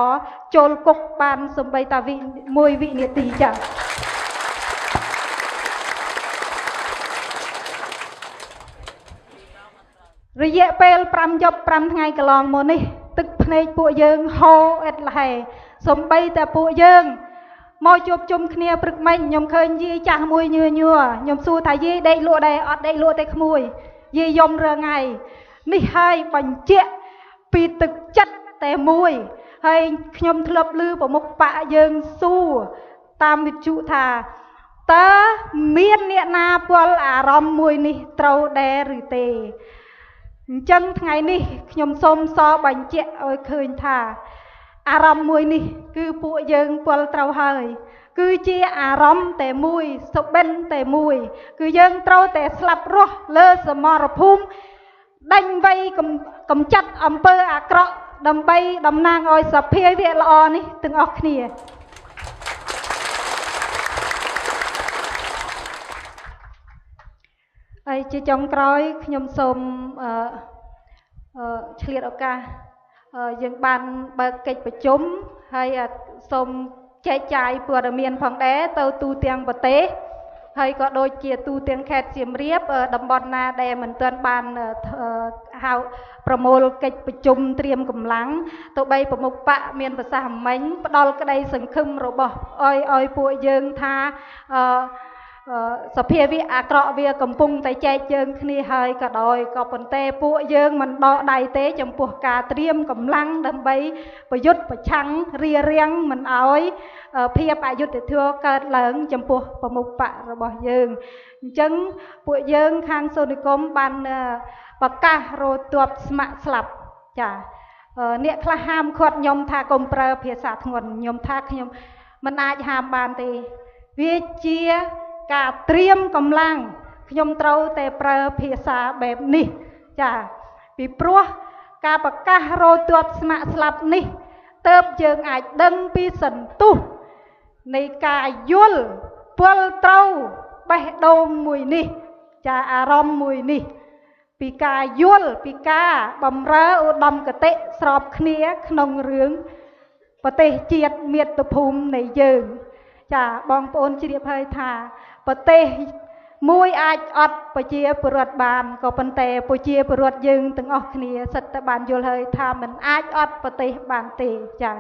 ចូលគុកបានសំបីតាវិមួយវិនាទីចា៎រយៈពេល5យប់5ថ្ងៃកន្លងមកនេះទឹកភ្នែកពួកយើងហូរឥតលហេសំបីតែពួកយើងមកជួបជុំគ្នាព្រឹកមិញខ្ញុំឃើញយាយចាស់មួយញឿញ័រខ្ញុំសួរថាយាយដេកលក់ដែរអត់ដេកលក់ទេក្មួយយាយយំរាល់ថ្ងៃនេះហើយបញ្ជាក់ពីទឹកចិត្តតែមួយហើយខ្ញុំធ្លាប់ឮប្រមុខបកយើងសួរតាមវិទ្យុថាតើមានអ្នកណាពលអារម្មណ៍មួយនេះត្រូវដែរឬទេអញ្ចឹងថ្ងៃនេះខ្ញុំសូមសបញ្ជាក់ឲ្យឃើញថាអារម្មណ៍មួយនេះគឺពួកយើងពលត្រូវហើយគឺជាអារម្មណ៍តែមួយសុបិនតែមួយគឺយើងត្រូវតែស្លាប់រស់លើសមរភូមិដេញវៃកំចាត់អំពើអាក្រក់ដើម្បីតំណាងឲ្យសភាវៈល្អនេះទាំងអស់គ្នាហើយជាចុងក្រោយខ្ញុំសូមឆ្លៀតឱកាសយើងបានបើកកិច្ចប្រជុំហើយសូមចែកចាយព័ត៌មានផងដែរទៅទូទាំងប្រទេសហើយក៏ដូចជាទូទាំងខេត្តសៀមរាបតំបន់ណាដែលមិនទាន់បានហៅប្រមូលកិច្ចប្រជុំត្រៀមកម្លាំងទោះបីប្រមុខបកមានប្រសាសន៍មិញផ្ដល់ក្តីសង្ឃឹមរបស់ឲ្យពួកយើងថាសភាវៈអាក្រក់វាកំពុងតែចែកជើងគ្នាហើយក៏ដោយក៏ប៉ុន្តែពួកយើងមិនដកដៃទេចំពោះការត្រៀមកម្លាំងដើម្បីប្រយុទ្ធប្រឆាំងរារាំងមិនឲ្យភាពអយុត្តិធម៌កើតឡើងចំពោះប្រមុខបករបស់យើងអញ្ចឹងពួកយើងខាងសូនិគមបានប្រកាសរោទ័ពស្ម័គ្រស្លាប់ចាអ្នកខ្លះហាមឃាត់ខ្ញុំថាកុំប្រើភាសាធ្ងន់ខ្ញុំថាខ្ញុំមិនអាចហាមបានទេវាជាការត្រៀមកម្លាំងខ្ញុំត្រូវតែប្រើភាសាបែបនេះចាពីព្រោះការប្រកាសរោទ័ពស្ម័គ្រស្លាប់នេះទើបយើងអាចដឹងពីសន្ទុះនៃការយល់ពលត្រូវបេះដូងមួយនេះចាអារម្មណ៍មួយនេះពីការយល់ពីការបំរើឧត្តមគតិស្របគ្នាក្នុងរឿងប្រទេសជាតិមាតុភូមិនៃយើងចាបងប្អូនជ្រាបហើយថាប្រទេសមួយអាចអត់ប្រជាពលរដ្ឋបានក៏ប៉ុន្តែប្រជាពលរដ្ឋយើងទាំងអស់គ្នាសិតតែបានយល់ហើយថាមិនអាចអត់ប្រទេសបានទេចា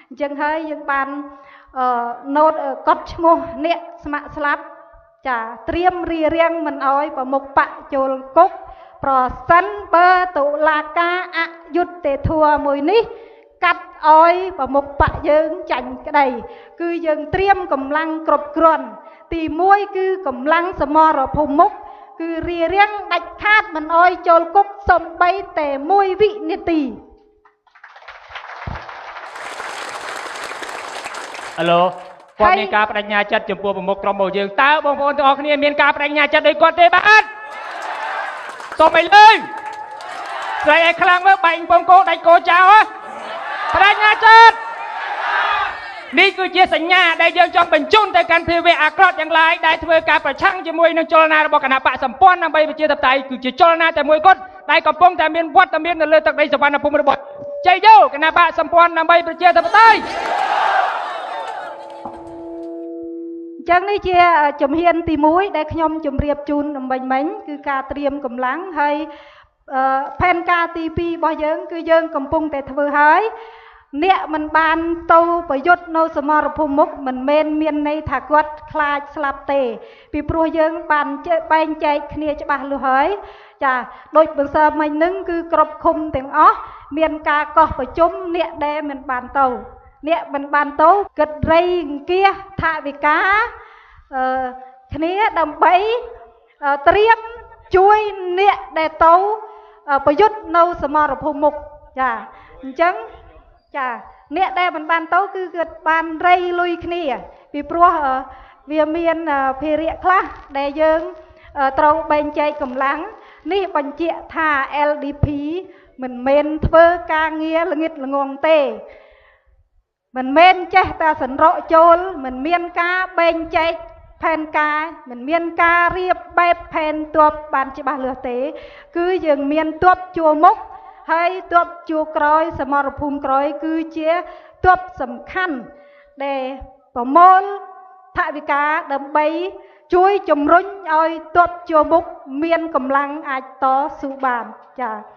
អញ្ចឹងហើយយើងបានណូតកត់ឈ្មោះអ្នកស្ម័គ្រស្លាប់ចាត្រៀមរារាំងមិនអោយប្រមុខបកចូលគុកប្រសិនបើតុលាការអយុត្តិធម៌មួយនេះកាត់ឲ្យប្រមុខបកយើងចាញ់ក្តីគឺយើងត្រៀមកម្លាំងគ្រប់គ្រាន់ទី1គឺកម្លាំងសមរភូមិមុខគឺរារាំងដាច់ខាតមិនអោយចូលគុកសំបីតែមួយវិនាទីអាឡូគាត់មានការបដិញ្ញាចិត្តចំពោះប្រមុខក្រុមរបស់យើងតើបងប្អូនទាំងអស់គ្នាមានការបដិញ្ញាចិត្តដូចគាត់ទេបាទសូមឲ្យលឺស្រែកឲ្យខ្លាំងមើលបែងពងគោដាច់គោចោលបដិញ្ញាចិត្តនេះគឺជាសញ្ញាដែលយើងចង់បញ្ជូនទៅកាន់ភាវៈអាក្រក់ទាំងឡាយដែលធ្វើការប្រឆាំងជាមួយនឹងចលនារបស់គណៈបកសម្ព័ន្ធដើម្បីប្រជាធិបតេយ្យគឺជាចលនាតែមួយគត់ដែលកំពុងតែមានវត្តមាននៅលើទឹកដីសុវណ្ណភូមិរបស់ជ័យយោគណៈបកសម្ព័ន្ធដើម្បីប្រជាធិបតេយ្យអញ្ចឹងនេះជាជំហានទី1ដែលខ្ញុំជម្រាបជូនអំបញ្ញមិញគឺការត្រៀមកម្លាំងហើយផែនការទី2របស់យើងគឺយើងកំពុងតែធ្វើហើយអ្នកមិនបានទៅប្រយុទ្ធនៅសមរភូមិមុខមិនមែនមានន័យថាគាត់ខ្លាចស្លាប់ទេពីព្រោះយើងបានបែងចែកគ្នាច្បាស់លាស់ហើយចាដូចបន្សើមិញនឹងគឺគ្រប់ឃុំទាំងអស់មានការកោះប្រជុំអ្នកដែលមិនបានទៅអ្នកមិនបានទៅគិតរៃអង្គាសថវិកាគ្នាដើម្បីត្រៀមជួយអ្នកដែលទៅប្រយុទ្ធនៅសមរភូមិមុខចាអញ្ចឹងចាអ្នកដែលមិនបានទៅគឺគាត់បានរៃលុយគ្នាពីព្រោះ វាមានភារៈខ្លះដែលយើងត្រូវបែងចែកកម្លាំងនេះបញ្ជាក់ថា LDP មិនមែនធ្វើការងារល្ងិតល្ងងទេមិនមែនចេះតែសន្រក់ចូលមិនមានការបែងចែកផែនការមិនមានការរៀបបែបផែនទ័ពបានច្បាស់លាស់ទេគឺយើងមានទ័ពជួរមុខហើយទ័ពជួរក្រោយសមរភូមិក្រោយគឺជាទ័ពសំខាន់ដែលប្រមូលថវិកាដើម្បីជួយជំរុញឲ្យទ័ពជួរមុខមានកម្លាំងអាចតស៊ូបានចា៎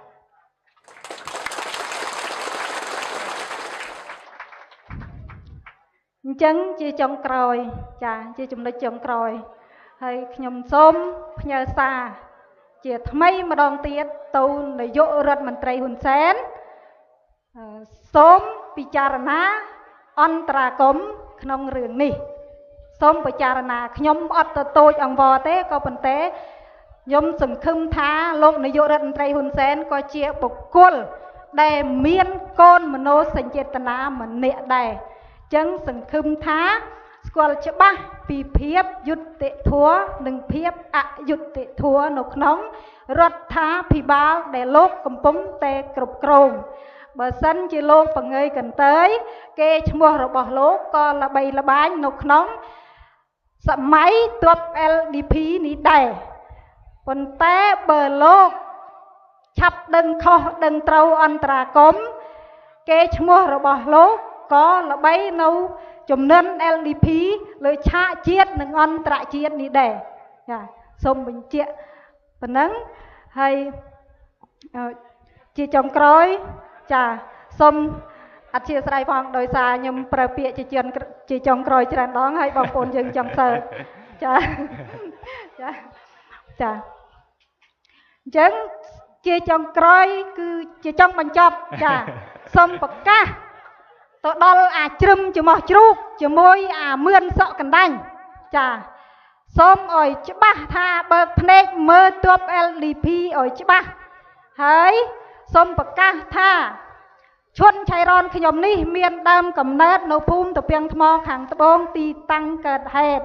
អញ្ចឹងជាចុងក្រោយចាជាចំណុចចុងក្រោយហើយខ្ញុំសូមផ្ញើសារជាថ្មីម្ដងទៀតទៅនាយករដ្ឋមន្ត្រីហ៊ុនសែនសូមពិចារណាអន្តរាគមន៍ក្នុងរឿងនេះសូមពិចារណាខ្ញុំអត់ទៅតូចអង្វរទេក៏ប៉ុន្តែខ្ញុំសង្ឃឹមថាលោកនាយករដ្ឋមន្ត្រីហ៊ុនសែនក៏ជាបុគ្គលដែលមានកូនមនោសញ្ចេតនាម្នាក់ដែរចឹងសង្ឃឹមថាស្គាល់ច្បាស់ពីភាពយុត្តិធម៌និងភាពអយុត្តិធម៌នៅក្នុងរដ្ឋាភិបាលដែលលោកកំពុងតែគ្រប់គ្រងបើសិនជាលោកបង្ងើយកន្តើយគេឈ្មោះរបស់លោកក៏ល្បីល្បាញនៅក្នុងសម័យទ័ព LDP នេះដែរប៉ុន្តែបើលោកឆាប់ដឹងខុសដឹងត្រូវអន្តរាគមន៍គេឈ្មោះរបស់លោកក៏ល្បីនៅចំណិន LDP លើឆាកជាតិនិងអន្តរជាតិនេះដែរចាសូមបញ្ជាក់ប៉ុណ្ណឹងហើយជាចុងក្រោយចាសូមអធិស្ឋានផងដោយសារខ្ញុំប្រើពាក្យជាចុងក្រោយច្រើនដងហើយបងប្អូនយើងចង់សើចចាចាចាអញ្ចឹងជាចុងក្រោយគឺជាចុងបញ្ចប់ចាសូមប្រកាសទៅដល់អាជ្រឹមច្រមុះជ្រូកជាមួយអាមឿនសក់កណ្ដាញ់ចាសូមឲ្យច្បាស់ថាបើកភ្នែកមើលទ័ព LDP ឲ្យច្បាស់ហើយសូមប្រកាសថាឈុនឆៃរ៉នខ្ញុំនេះមានដើមកំណើតនៅភូមិតាពាំងថ្មខាងត្បូងទីតាំងកើតហេតុ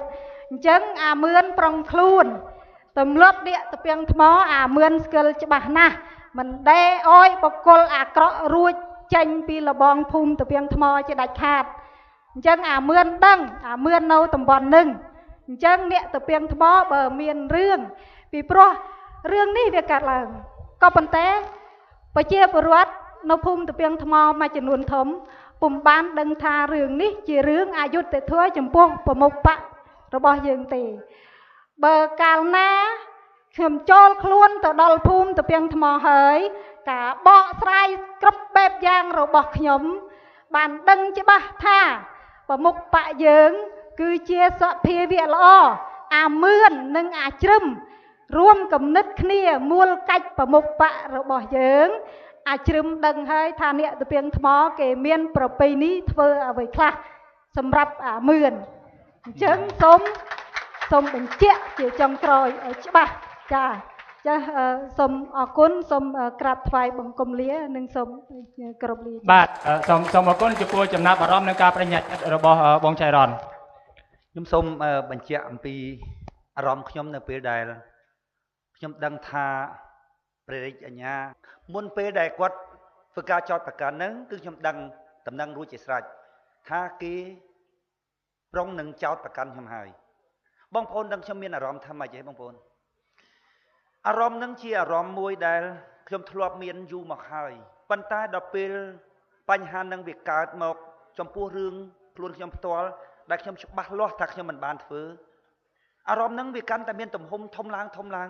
អញ្ចឹងអាមឿនប្រុងខ្លួនទម្លាប់អ្នកតាពាំងថ្មអាមឿនស្គាល់ច្បាស់ណាស់មិនដែលឲ្យបុគ្គលអាក្រក់រួចចេញពីលបងភូមិតាពាំងថ្មជាដាច់ខាតអញ្ចឹងអាមឿនដឹងអាមឿននៅតំបន់នឹងអញ្ចឹងអ្នកតាពាំងថ្មបើមានរឿងពីព្រោះរឿងនេះវាកើតឡើងក៏ប៉ុន្តែប្រជាពលរដ្ឋនៅភូមិតាពាំងថ្មមួយចំនួនធំពុំបានដឹងថារឿងនេះជារឿងអយុត្តិធម៌ចំពោះប្រមុខបក្សរបស់យើងទេបើកាលណាខ្ញុំចូលខ្លួនទៅដល់ភូមិតាពាំងថ្មហើយការបកស្រាយគ្រប់បែបយ៉ាងរបស់ខ្ញុំបានដឹងច្បាស់ថាប្រមុខបក្សយើងគឺជាសភាវៈល្អអាមឿននិងអាជ្រឹមរួមគំនិតគ្នាមូលកាច់ប្រមុខបក្សរបស់យើងអាជ្រឹមដឹងហើយថាអ្នកតាពាំងថ្មគេមានប្រពៃណីធ្វើអ្វីខ្លះសម្រាប់អាមឿនអញ្ចឹងសូមបញ្ជាក់ជាចុងក្រោយឲ្យច្បាស់ចាចាសូមអរគុណសូមក្រាបថ្វាយបង្គំលានិងសូមគោរពលាបាទសូមអរគុណចំពោះចំណាប់អារម្មណ៍និងការបញ្ញាចិត្តរបស់បងឆៃរ៉នខ្ញុំសូមបញ្ជាក់អំពីអារម្មណ៍ខ្ញុំនៅពេលដែលខ្ញុំដឹងថាព្រះរាជអាជ្ញាមុនពេលដែលគាត់ធ្វើការចោទប្រកាន់ហ្នឹងគឺខ្ញុំដឹងតំណែងរួចជាស្រេចថាគេប្រុងនឹងចោទប្រកាន់ខ្ញុំហើយបងប្អូនដឹងខ្ញុំមានអារម្មណ៍ថាម៉េចទេបងប្អូនអារម្មណ៍នឹងជាអារម្មណ៍មួយដែលខ្ញុំធ្លាប់មានយូរមកហើយប៉ុន្តែដល់ពេលបញ្ហានឹងវាកើតមកចំពោះរឿងខ្លួនខ្ញុំផ្ទាល់ដែលខ្ញុំច្បាស់លាស់ថាខ្ញុំមិនបានធ្វើអារម្មណ៍នឹងវាកាន់តែមានទំហំធំឡើងធំឡើង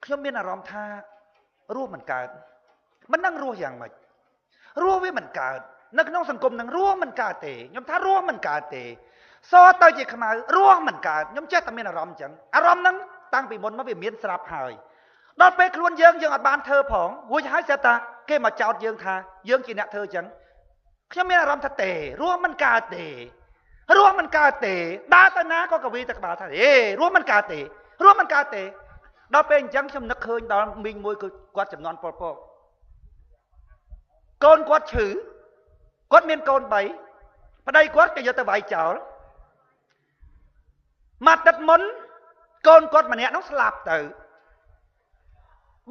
ខ្ញុំមានអារម្មណ៍ថារស់មិនកើតមិនដឹងរស់យ៉ាងម៉េចរស់វាមិនកើតនៅក្នុងសង្គមនឹងរស់មិនកើតទេខ្ញុំថារស់មិនកើតទេសទៅជាខ្មៅរស់មិនកើតខ្ញុំចេះតែមានអារម្មណ៍អញ្ចឹងអារម្មណ៍ហ្នឹងតាំងពីមុនមកវាមានស្រាប់ហើយដល់ពេលខ្លួនយើងអត់បានធ្វើផងរួចហើយស្រាប់តាគេមកចោទយើងថាយើងជាអ្នកធ្វើអញ្ចឹងខ្ញុំមានអារម្មណ៍ថាទេរស់មិនកើតទេរស់មិនកើតទេដើរទៅណាក៏កវីតែក្បាលថាហេរស់មិនកើតទេរស់មិនកើតទេដល់ពេលអញ្ចឹងខ្ញុំនឹកឃើញដល់មីងមួយគឺគាត់ចំនួនប៉ុលពតកូនគាត់ឈឺគាត់មានកូន3ប្តីគាត់គេយកទៅវាយចោល មួយទឹកមុនកូនគាត់ម្នាក់ហ្នឹងស្លាប់ទៅ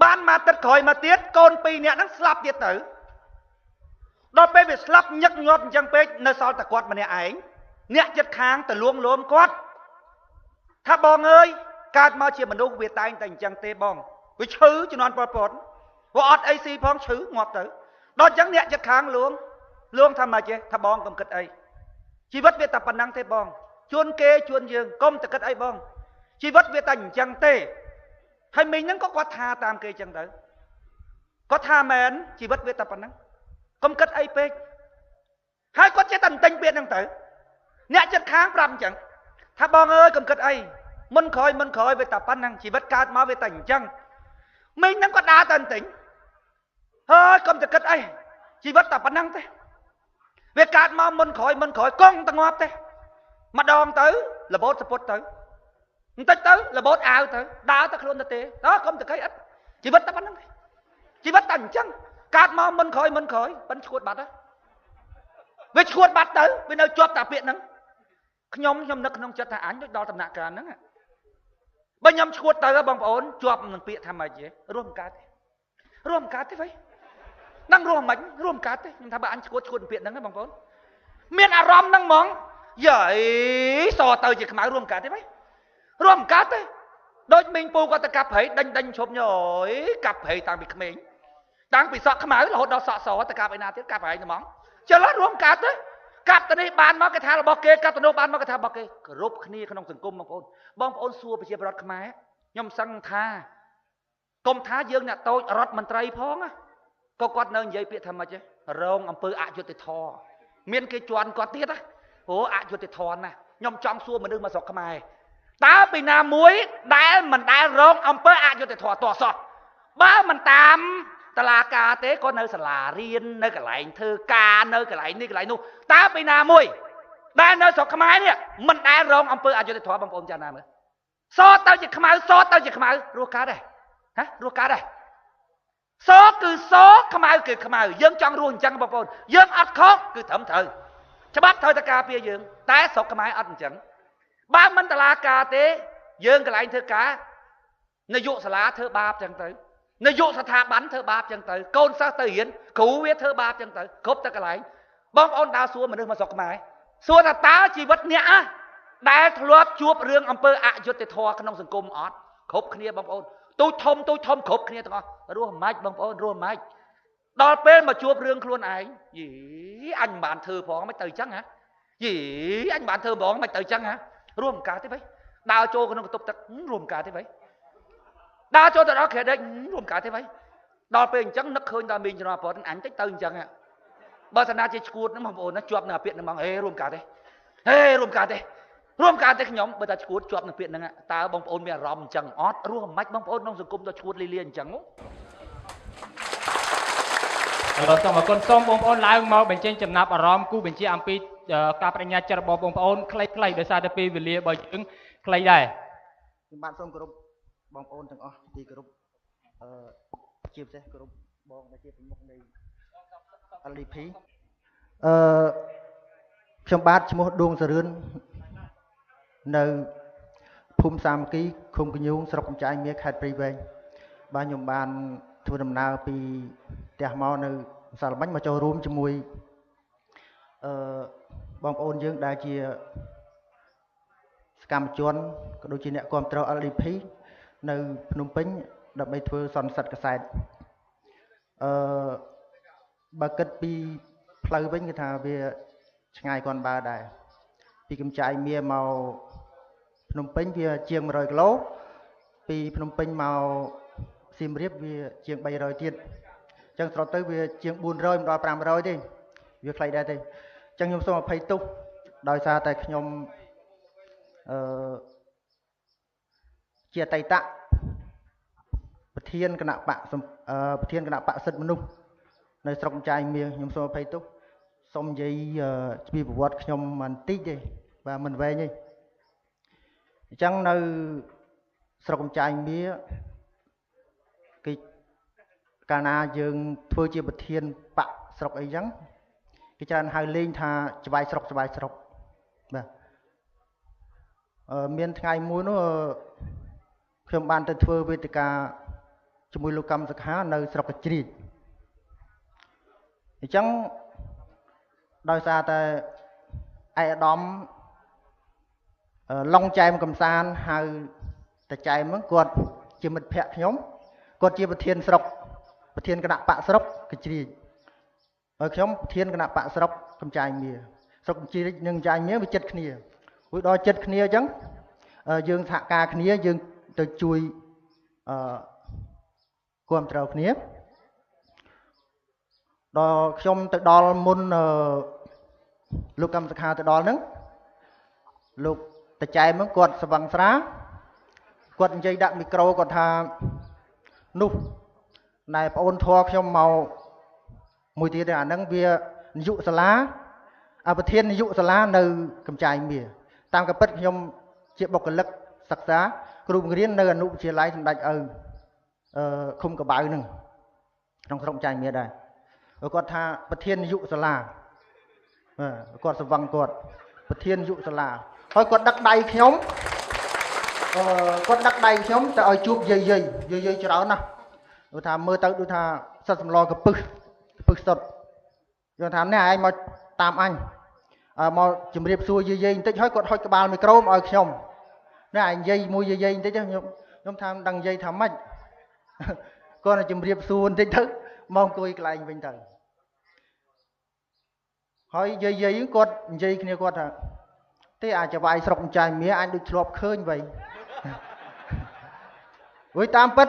បានមួយទឹកក្រោយមកទៀតកូនពីរនាក់ហ្នឹងស្លាប់ទៀតទៅដល់ពេលវាស្លាប់ញឹកញាប់អញ្ចឹងពេកនៅសល់តែគាត់ម្នាក់ឯងអ្នកចិត្តខាងទៅលួងលោមគាត់ថាបងអើយកើតមកជាមនុស្សវាតែងតែអញ្ចឹងទេបងវាឈឺជំនាន់ប៉ុលពតវាអត់អីស៊ីផងឈឺងាប់ទៅដល់អញ្ចឹងអ្នកចិត្តខាងលួងលួងថាម៉េចទេថាបងកុំគិតអីជីវិតវាតែប៉ុណ្ណឹងទេបងជួនគេជួនយើងកុំតែគិតអីបងជីវិតវាតែអញ្ចឹងទេហើយមីងហ្នឹងក៏គាត់ថាតាមគេអញ្ចឹងទៅគាត់ថាមែនជីវិតវាតែប៉ុណ្ណឹងកុំគិតអីពេកហើយគាត់ចេះតែទិញពាក្យហ្នឹងទៅអ្នកចិត្តខាងប្រាប់អញ្ចឹងថាបងអើយកុំគិតអីមុនក្រោយវាតែប៉ុណ្ណឹងជីវិតកើតមកវាតែអញ្ចឹងមីងហ្នឹងក៏ដើរតែទិញហើយកុំតែគិតអីជីវិតតែប៉ុណ្ណឹងទេវាកើតមកមុនក្រោយកង់តែងាប់ទេម្ដងទៅរបូតសពុតទៅបន្តិចទៅរបូតអាវទៅដើរទៅខ្លួនទៅទេដល់កុំតែកៃអត់ជីវិតតែប៉ុណ្ណឹងទេជីវិតតែអញ្ចឹងកើតមកមុនក្រោយប៉ិនឈួតបាត់ហ៎វាឈួតបាត់ទៅវានៅជាប់តែពាក្យហ្នឹងខ្ញុំនឹកក្នុងចិត្តថាអញដូចដល់ដំណាក់កាលហ្នឹងបើខ្ញុំឈួតទៅបងប្អូនជាប់នឹងពាក្យថាម៉េចទេរួមកើតទេរួមកើតទេវិញនឹងរួមមិនរួមកើតទេខ្ញុំថាបើអញឈួតពាក្យហ្នឹងបងប្អូនមានអារម្មណ៍ហ្នឹងហ្មងយាយសទៅជាខ្មៅរួមកើតទេវិញរួមកើតទេដូចមីងពូគាត់ទៅកាប់ព្រៃដេញឈប់ញយកាប់ព្រៃតាំងពីក្មេងតាំងពីសក់ខ្មៅរហូតដល់សក់សទៅកាប់ឯណាទៀតកាប់ឯងហ្មងចុះរួមកើតទេកាប់ទៅនេះបានមកគេថារបស់គេកាប់ទៅនោះបានមកគេថារបស់គេគ្រប់គ្នាក្នុងសង្គមបងប្អូនសួរប្រជាពលរដ្ឋខ្មែរខ្ញុំសឹងថាកុំថាយើងអ្នកតូចរដ្ឋមន្ត្រីផងក៏គាត់នៅនិយាយពាក្យថាម៉េចរងអំពើអយុត្តិធម៌មានគេជន់គាត់ទៀតណាអូអយុត្តិធម៌ណាខ្ញុំចង់សួរមនុស្សមកស្រុកខ្មែរតើពីណាមួយដែលមិនដែលរងអំពើអយុត្តិធម៌តោះសោះបើមិនតាមតឡាការទេក៏នៅសាលារៀននៅកន្លែងធ្វើការនៅកន្លែងនេះកន្លែងនោះតើពីណាមួយដែលនៅស្រុកខ្មែរនេះមិនដែលរងអំពើអយុត្តិធម៌បងប្អូនចាស់ណាមើលសទៅជាខ្មៅសទៅជាខ្មៅរស់កើតទេហ៎រស់កើតទេសគឺសខ្មៅគឺខ្មៅយើងចង់រស់អញ្ចឹងបងប្អូនយើងអត់ខុសគឺត្រឹមត្រូវច្បាប់ត្រូវតែការពារយើងតែស្រុកខ្មែរអត់អញ្ចឹងបើមិនតឡាការទេយើងកន្លែងធ្វើការនាយកសាលាធ្វើបាបចឹងទៅនាយកស្ថាប័នធ្វើបាបចឹងទៅកូនសិស្សទៅរៀនគ្រូវាធ្វើបាបចឹងទៅគ្រប់តែកន្លែងបងប្អូនដើរសួរមនុស្សមកស្រុកខ្មែរសួរថាតើជីវិតអ្នកដែលធ្លាប់ជួបរឿងអំពើអយុត្តិធម៌ក្នុងសង្គមអត់គ្រប់គ្នាបងប្អូនទូចធំគ្រប់គ្នាទាំងអស់រស់ម៉េចបងប្អូនរស់ម៉េចដល់ពេលមកជួបរឿងខ្លួនឯងយីអញមិនបានធ្វើផងមិនទៅចឹងហ៎យីអញមិនបានធ្វើផងមិនទៅចឹងហ៎រួមកើតទេវិញដើរចូលក្នុងបន្ទប់ទឹករួមកើតទេវិញដើរចូលទៅដល់ក្រែដេករួមកើតទេវិញដល់ពេលអញ្ចឹងនឹកឃើញដល់មីងជំនាន់ប៉ុនអញតិចទៅអញ្ចឹងបើសិនណាជាឈួតហ្នឹងបងប្អូនណាជាប់នៅពាក្យហ្នឹងហ្មងហេរួមកើតទេហេរួមកើតទេរួមកើតទេខ្ញុំបើតែឈួតជាប់នៅពាក្យហ្នឹងតើបងប្អូនមានអារម្មណ៍អញ្ចឹងអត់រស់មិនបងប្អូនក្នុងសង្គមទៅឈួតលីលាអញ្ចឹងឥឡូវសូមអរគុណសូមបងប្អូនឡើងមកបញ្ចេញចំណាប់អារម្មណ៍គូបញ្ជាអំពីការបដិញ្ញាចិត្តរបស់បងប្អូនខ្លីៗដោយសារតែពេលវេលារបស់យើងខ្លីដែរខ្ញុំបាទសូមគោរពបងប្អូនទាំងអស់ទីគោរពជាពិសេសគោរពបងដែលជាប្រមុខនៃ LDP ខ្ញុំបាទឈ្មោះដួងសរឿននៅភូមិសាមគ្គីឃុំកញូងស្រុកកំចាយមាខេត្តព្រៃវែងបាទខ្ញុំបានធ្វើដំណើរពីផ្ទះមកនៅម្សិលមិញមកចូលរួមជាមួយបងប្អូនយើងដែលជាសកម្មជនក៏ដូចជាអ្នកគាំទ្រ LDP នៅភ្នំពេញដើម្បីធ្វើសន្និសីទកាសែតបើគិតពីផ្លូវវិញគឺថាវាឆ្ងាយគ្រាន់បើដែរពីកំចាយមាមកភ្នំពេញវាជាង100គីឡូពីភ្នំពេញមកសៀមរាបវាជាង300ទៀតអញ្ចឹងស្រុតទៅវាជាង400មិនដល់500ទេវាខ្លីដែរទេអញ្ចឹងខ្ញុំសូមអភ័យទោសដោយសារតែខ្ញុំជាអតីតប្រធានគណៈបកប្រធានគណៈបកសិទ្ធិមនុស្សនៅស្រុកចាយមាខ្ញុំសូមអភ័យទោសសូមនិយាយពីប្រវត្តិខ្ញុំបន្តិចទេបាទមិនវែងទេអញ្ចឹងនៅស្រុកចាយមាគេកាលណាយើងធ្វើជាប្រធានបកស្រុកអីចឹងគេច្រើនហៅលេងថាច្បាយស្រុកច្បាយស្រុកបាទ មានថ្ងៃមួយនោះខ្ញុំបានទៅធ្វើវេទិកាជាមួយលោកកម្មសខានៅស្រុកកជ្រៀកអញ្ចឹងដោយសារតែឯកឧត្តមឡុងចែមកំសានហៅតាចែមហ្នឹងគាត់ជាមិត្តភក្តិខ្ញុំគាត់ជាប្រធានស្រុកប្រធានគណៈបកស្រុកកជ្រៀកហើយខ្ញុំប្រធានគណៈបកស្រុកកំចាយមាស្រុកកជ្រៀកនិងកំចាយមាវាចិត្តគ្នារួចដល់ចិត្តគ្នាអញ្ចឹងយើងសហការគ្នាយើងទៅជួយគាំទ្រគ្នាដល់ខ្ញុំទៅដល់មុនលោកកម្មសខាទៅដល់ហ្នឹងលោកតាចែមហ្នឹងគាត់ស្វឹងស្រាគាត់និយាយដាក់មីក្រូគាត់ថានោះណែប្អូនធัวខ្ញុំមកមួយទៀតអាហ្នឹងវានាយកសាលាអប្រធាននាយកសាលានៅកំចាយមាតាមក៏ពិតខ្ញុំជាបុគ្គលិកសិក្សាគ្រូបង្រៀននៅអនុវិទ្យាល័យសម្ដេចឪឃុំកបៅហ្នឹងក្នុងស្រុកចាយមាដែរគាត់ថាប្រធាននាយកសាលាគាត់ស្វឹងគាត់ប្រធាននាយកសាលាហើយគាត់ដឹកដៃខ្ញុំគាត់ដឹកដៃខ្ញុំទៅឲ្យជួបយាយយាយយាយយាយច្រើនណាស់គាត់ថាមើលទៅដូចថាសិតសម្លកពឹសកពឹសសុតគាត់ថានេះឯងមកតាមអញមកជម្រាបសួរយាយយាយបន្តិចហើយគាត់ហុចក្បាលមីក្រូមកឲ្យខ្ញុំនេះឯងនិយាយមួយយាយយាយបន្តិចខ្ញុំថាមិនដឹងនិយាយថាម៉េចគាត់ជម្រាបសួរបន្តិចទៅមកអង្គុយកន្លែងវិញទៅហើយយាយយាយគាត់និយាយគ្នាគាត់ថាទេអាចវាយស្រុកចាយមាអញដូចធ្លាប់ឃើញវៃរួចតាមពិត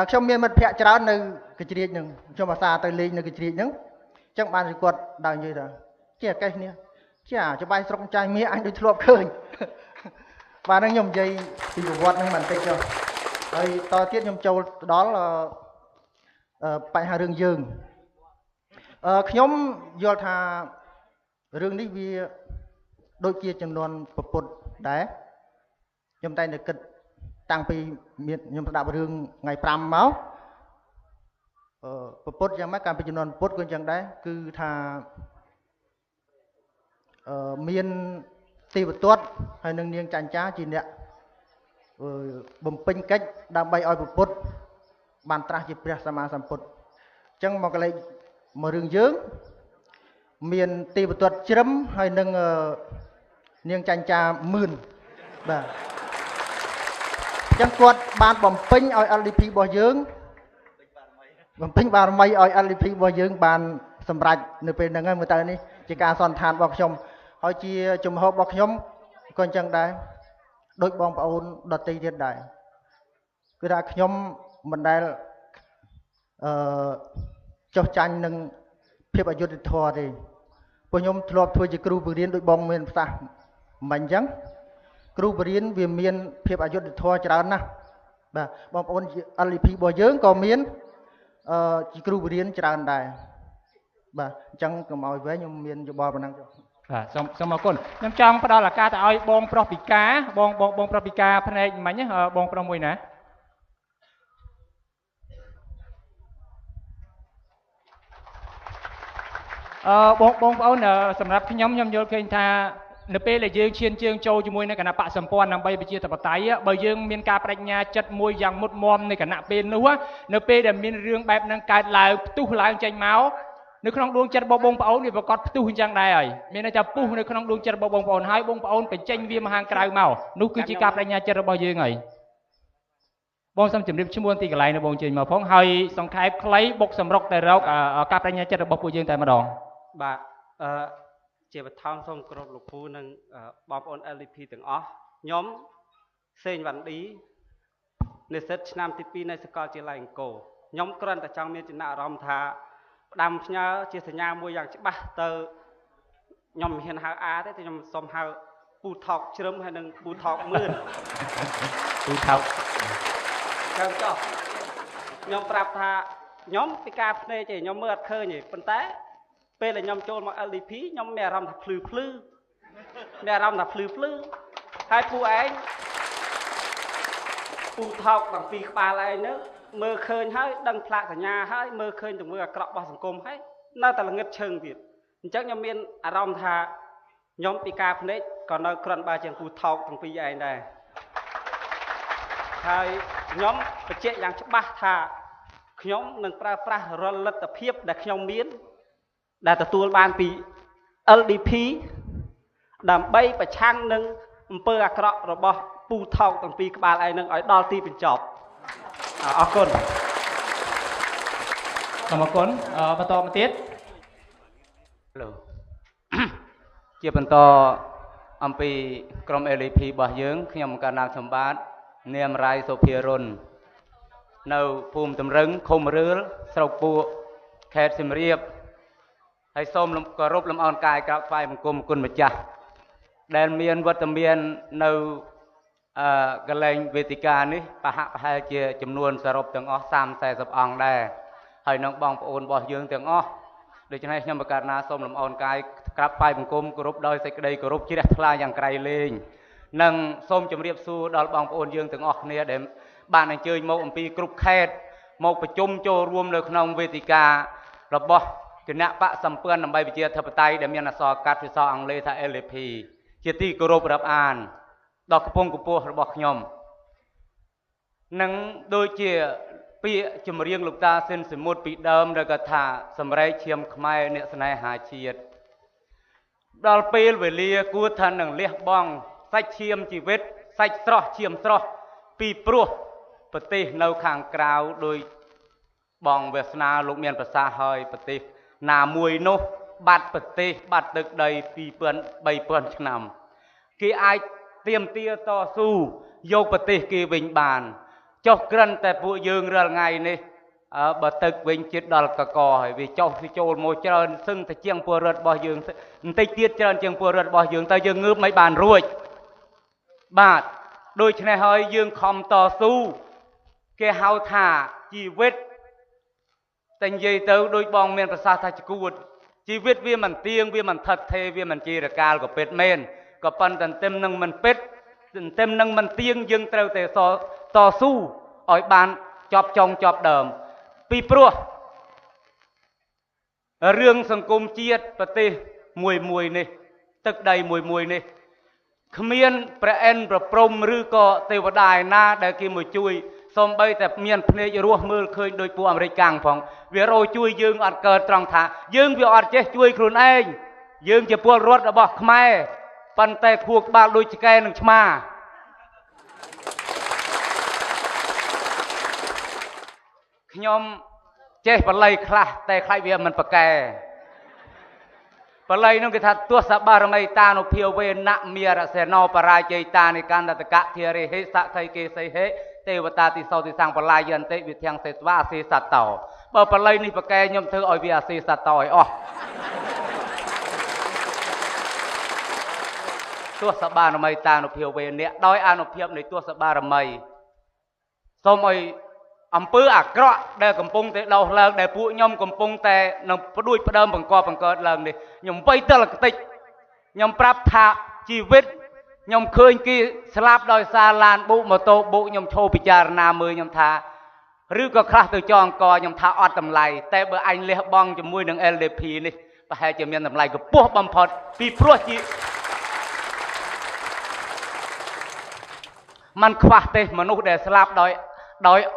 ខ្ញុំមានមិត្តភ័ក្តិច្រើននៅកជ្រៀកហ្នឹងខ្ញុំអាសាទៅលេងនៅកជ្រៀកហ្នឹងអញ្ចឹងបានគាត់ដើរនិយាយថាជាអាកេះនេះជាអាចវាយស្រុកចាយមាអញដូចធ្លាប់ឃើញបាទហ្នឹងខ្ញុំនិយាយពីប្រវត្តិហ្នឹងបន្តិចចុះហើយតទៀតខ្ញុំចូលដល់បញ្ហារឿងយើងខ្ញុំយល់ថារឿងនេះវាដូចជាចំនួនពពុទ្ធដែរខ្ញុំតែងតែគិតតាំងពីមានខ្ញុំស្ដាប់រឿងថ្ងៃ5មកពពុទ្ធយ៉ាងម៉េចកាលពីចំនួនពុទ្ធក៏អញ្ចឹងដែរគឺថាមានទេវទត្តហើយនឹងនាងចន្ទាជាអ្នកបំពេញកិច្ចដើម្បីឲ្យពពុទ្ធបានត្រាស់ជាព្រះសម្មាសម្ពុទ្ធអញ្ចឹងមកកលេចមករឿងយើងមានទេវទត្តជ្រឹមហើយនឹងនាងចន្ទាមឿនបាទអញ្ចឹងគាត់បានបំពេញឲ្យ LDP របស់យើងបំពេញបារមីឲ្យ LDP របស់យើងបានសម្រេចនៅពេលហ្នឹងហើយមើលទៅនេះជាការសន្និដ្ឋានរបស់ខ្ញុំហើយជាជំហររបស់ខ្ញុំក៏អញ្ចឹងដែរដូចបងប្អូនដទៃទៀតដែរគឺថាខ្ញុំមិនដែលចុះចាញ់នឹងភាពអយុត្តិធម៌ទេពួកខ្ញុំធ្លាប់ធ្វើជាគ្រូបង្រៀនដូចបងមានប្រសាសន៍មិនអញ្ចឹងគ្រូបង្រៀនវាមានភាពអយុត្តិធម៌ច្រើនណាស់បាទបងប្អូន LDP របស់យើងក៏មានជាគ្រូបង្រៀនច្រើនដែរបាទអញ្ចឹងកុំឲ្យវែងខ្ញុំមានយោបល់ប៉ុណ្ណឹងចុះបាទសូមអរគុណខ្ញុំចង់ផ្ដល់ឱកាសទៅឲ្យបងប្រុសពិការបងបងប្រុសពិការភ្នែកមិញបងប្រុសមួយណាបងប្អូនសម្រាប់ខ្ញុំខ្ញុំយល់ឃើញថានៅពេលដែលយើងឈានជើងចូលជាមួយនឹងគណៈបកសម្ព័ន្ធដើម្បីប្រជាធិបតេយ្យបើយើងមានការបដិញ្ញាចិត្តមួយយ៉ាងមុតមមនៅគណៈពេលនោះនៅពេលដែលមានរឿងបែបហ្នឹងកើតឡើងផ្ទុះឡើងចេញមកនៅក្នុងដួងចិត្តរបស់បងប្អូនវាប្រកាសផ្ទុះអញ្ចឹងដែរហើយមានន័យថាពុះនៅក្នុងដួងចិត្តរបស់បងប្អូនហើយបងប្អូនបញ្ចេញវាមកខាងក្រៅមកនោះគឺជាការបដិញ្ញាចិត្តរបស់យើងហើយបងសូមជម្រាបឈ្មោះទីកន្លែងនៅបងជើញមកផងហើយសង្ខេបខ្លីបុកសម្រុកតែរកការបដិញ្ញាចិត្តរបស់ពួកយើងតែម្ដងបាទជាបឋមសូមគោរពលោកគ្រូនិងបងប្អូន LDP ទាំងអស់ខ្ញុំសេងវ៉ាន់ឌីនិស្សិតឆ្នាំទី2នៃសាកលវិទ្យាល័យអង្គរខ្ញុំគ្រាន់តែចង់មានចំណាប់អារម្មណ៍ថាផ្ដាំផ្ញើជាសញ្ញាមួយយ៉ាងច្បាស់ទៅខ្ញុំមិនហ៊ានហៅអាទេខ្ញុំសូមហៅពូថោកជ្រឹមហើយនិងពូថោកមឿនពូថោកចឹងចុះខ្ញុំប្រាប់ថាខ្ញុំពិការភ្នែកទេខ្ញុំមើលអត់ឃើញទេប៉ុន្តែពេលដែលខ្ញុំចូលមក LDP ខ្ញុំមានអារម្មណ៍ថាភ្លឺភ្លឺមានអារម្មណ៍ថាភ្លឺភ្លឺហើយពូឯងពូថោកទាំងពីរក្បាលឯងនោះមើលឃើញហើយដឹងផ្លាកសញ្ញាហើយមើលឃើញទង្វើអាក្រក់របស់សង្គមហើយនៅតែល្ងឹតឈឹងទៀតអញ្ចឹងខ្ញុំមានអារម្មណ៍ថាខ្ញុំពិការភ្នែក ក៏នៅក្រាន់បើជាងពូថោកទាំងពីរឯងដែរហើយខ្ញុំបញ្ជាក់យ៉ាងច្បាស់ថាខ្ញុំនឹងប្រើប្រាស់រាល់លទ្ធភាពដែលខ្ញុំមានដែលទទួលបានពី LDP ដើម្បីប្រឆាំងនឹងអំពើអាក្រក់របស់ពូថោកទាំងពីរក្បាលឯងនឹងឲ្យដល់ទីបញ្ចប់អរគុណសូមអរគុណបន្តមកទៀតលោកជាបន្តអំពីក្រុម LDP របស់យើងខ្ញុំកណ្ដាលសម្បត្តិនាមរាយសុភារុននៅភូមិតម្រឹងឃុំរឿលស្រុកពួកខេត្តសៀមរាបហើយសូមគោរពលំអរកាយក្រាបថ្វាយបង្គំគុណម្ចាស់ដែលមានវត្តមាននៅកន្លែងវេទិកានេះប្រហាក់ប្រហែលជាចំនួនសរុបទាំងអស់30 40អង្គដែរហើយនឹងបងប្អូនរបស់យើងទាំងអស់ដូច្នេះខ្ញុំបកករណាសូមលំអរកាយក្រាបថ្វាយបង្គំគោរពដោយសេចក្តីគោរពជ្រះថ្លាយ៉ាងក្រៃលែងនិងសូមជម្រាបសួរដល់បងប្អូនយើងទាំងអស់គ្នាដែលបានអញ្ជើញមកអំពីគ្រប់ខេត្តមកប្រជុំចូលរួមនៅក្នុងវេទិការបស់គណៈបកសម្ព័ន្ធដើម្បីប្រជាធិបតេយ្យដែលមានអក្សរកាត់ភាសាអង់គ្លេសថា LDP ជាទីគោរពរាប់អានដល់ខ្ពង់កម្ពស់របស់ខ្ញុំនិងដូចជាពាក្យចម្រៀងលោកតាសិនសមុទ្រពីដើមដែលគាត់ថាសម្រែកឈាមខ្មែរអ្នកស្នេហាជាតិដល់ពេលវេលាគួរថានឹងលះបង់សាច់ឈាមជីវិតសាច់ស្រស់ឈាមស្រស់ពីព្រោះប្រទេសនៅខាងក្រៅដោយបងវាសនាលោកមានប្រសាសន៍ហើយប្រទេសណាមួយនោះបាត់ប្រទេសបាត់ទឹកដី2000 3000ឆ្នាំគេអាចទៀមទាតស៊ូយកប្រទេសគេវិញបានចុះក្រិនតែពួកយើងរាល់ថ្ងៃនេះបើទឹកវិញជិតដល់កកហើយវាចុះវាចូលមកច្រើនសឹងតែជាងពលរដ្ឋរបស់យើងបន្តិចទៀតច្រើនជាងពលរដ្ឋរបស់យើងតើយើងងើបមិនបានរួចបាទដូច្នេះហើយយើងខំតស៊ូគេហៅថាជីវិតតែនិយាយទៅដូចបងមានប្រសាសន៍ថាចកួតជីវិតវាមិនទៀងវាមិនថិតថេរវាមិនជារកាលក៏ពិតមែនក៏ប៉ុន្តែទន្ទឹមនឹងមិនពិតទន្ទឹមនឹងមិនទៀងយើងត្រូវតែតស៊ូឲ្យបានចប់ចុងចប់ដើមពីព្រោះរឿងសង្គមជាតិប្រទេសមួយមួយនេះទឹកដីមួយមួយនេះគ្មានព្រះអិនប្រព្រំឬក៏ទេវតាឯណាដែលគេមកជួយសូម្បីតែមានភ្នែករស់មើលឃើញដោយពួកអាមេរិកកាំងផងវារោជួយយើងអត់កើតត្រង់ថាយើងវាអត់ចេះជួយខ្លួនឯងយើងជាពលរដ្ឋរបស់ខ្មែរប៉ុន្តែខួរក្បាលដូចឆ្កែនឹងឆ្មាខ្ញុំចេះបល័យខ្លះតែខ្លាចវាមិនប្រកែបល័យនោះគេថាទស្សបារមីតានុភាវេនមេរសេណោបរាជ័យតានិកន្តតកៈធារិហិសខៃគេសីហិទេវតាទីសោទីសាំងបលាយន្តិវិធាំងសេស្វាអសេសតោបើបល័យនេះប្រកែខ្ញុំធ្វើឲ្យវាអសេសតោឲ្យអស់ទស្សបារមីតានុភាវេនៈដោយអានុភាពនៃទស្សបារមីសូមឲ្យអំពើអាក្រក់ដែលកំពុងតែដោះឡើងដែលពួកខ្ញុំកំពុងតែនឹងផ្ដួចផ្ដើមបង្កបង្កើតឡើងនេះខ្ញុំវៃទល់តិចខ្ញុំប្រាប់ថាជីវិតខ្ញុំឃើញគេស្លាប់ដោយសារឡានបុកម៉ូតូបុកខ្ញុំឈោពិចារណាមើលខ្ញុំថាឬក៏ខ្លះទៅចងកខ្ញុំថាអត់តម្លៃតែបើអញលះបង់ជាមួយនឹង LDP នេះប្រហែលជាមានតម្លៃខ្ពស់បំផុតពីព្រោះជាมันខ្វះទេមនុស្សដែលស្លាប់ដោយ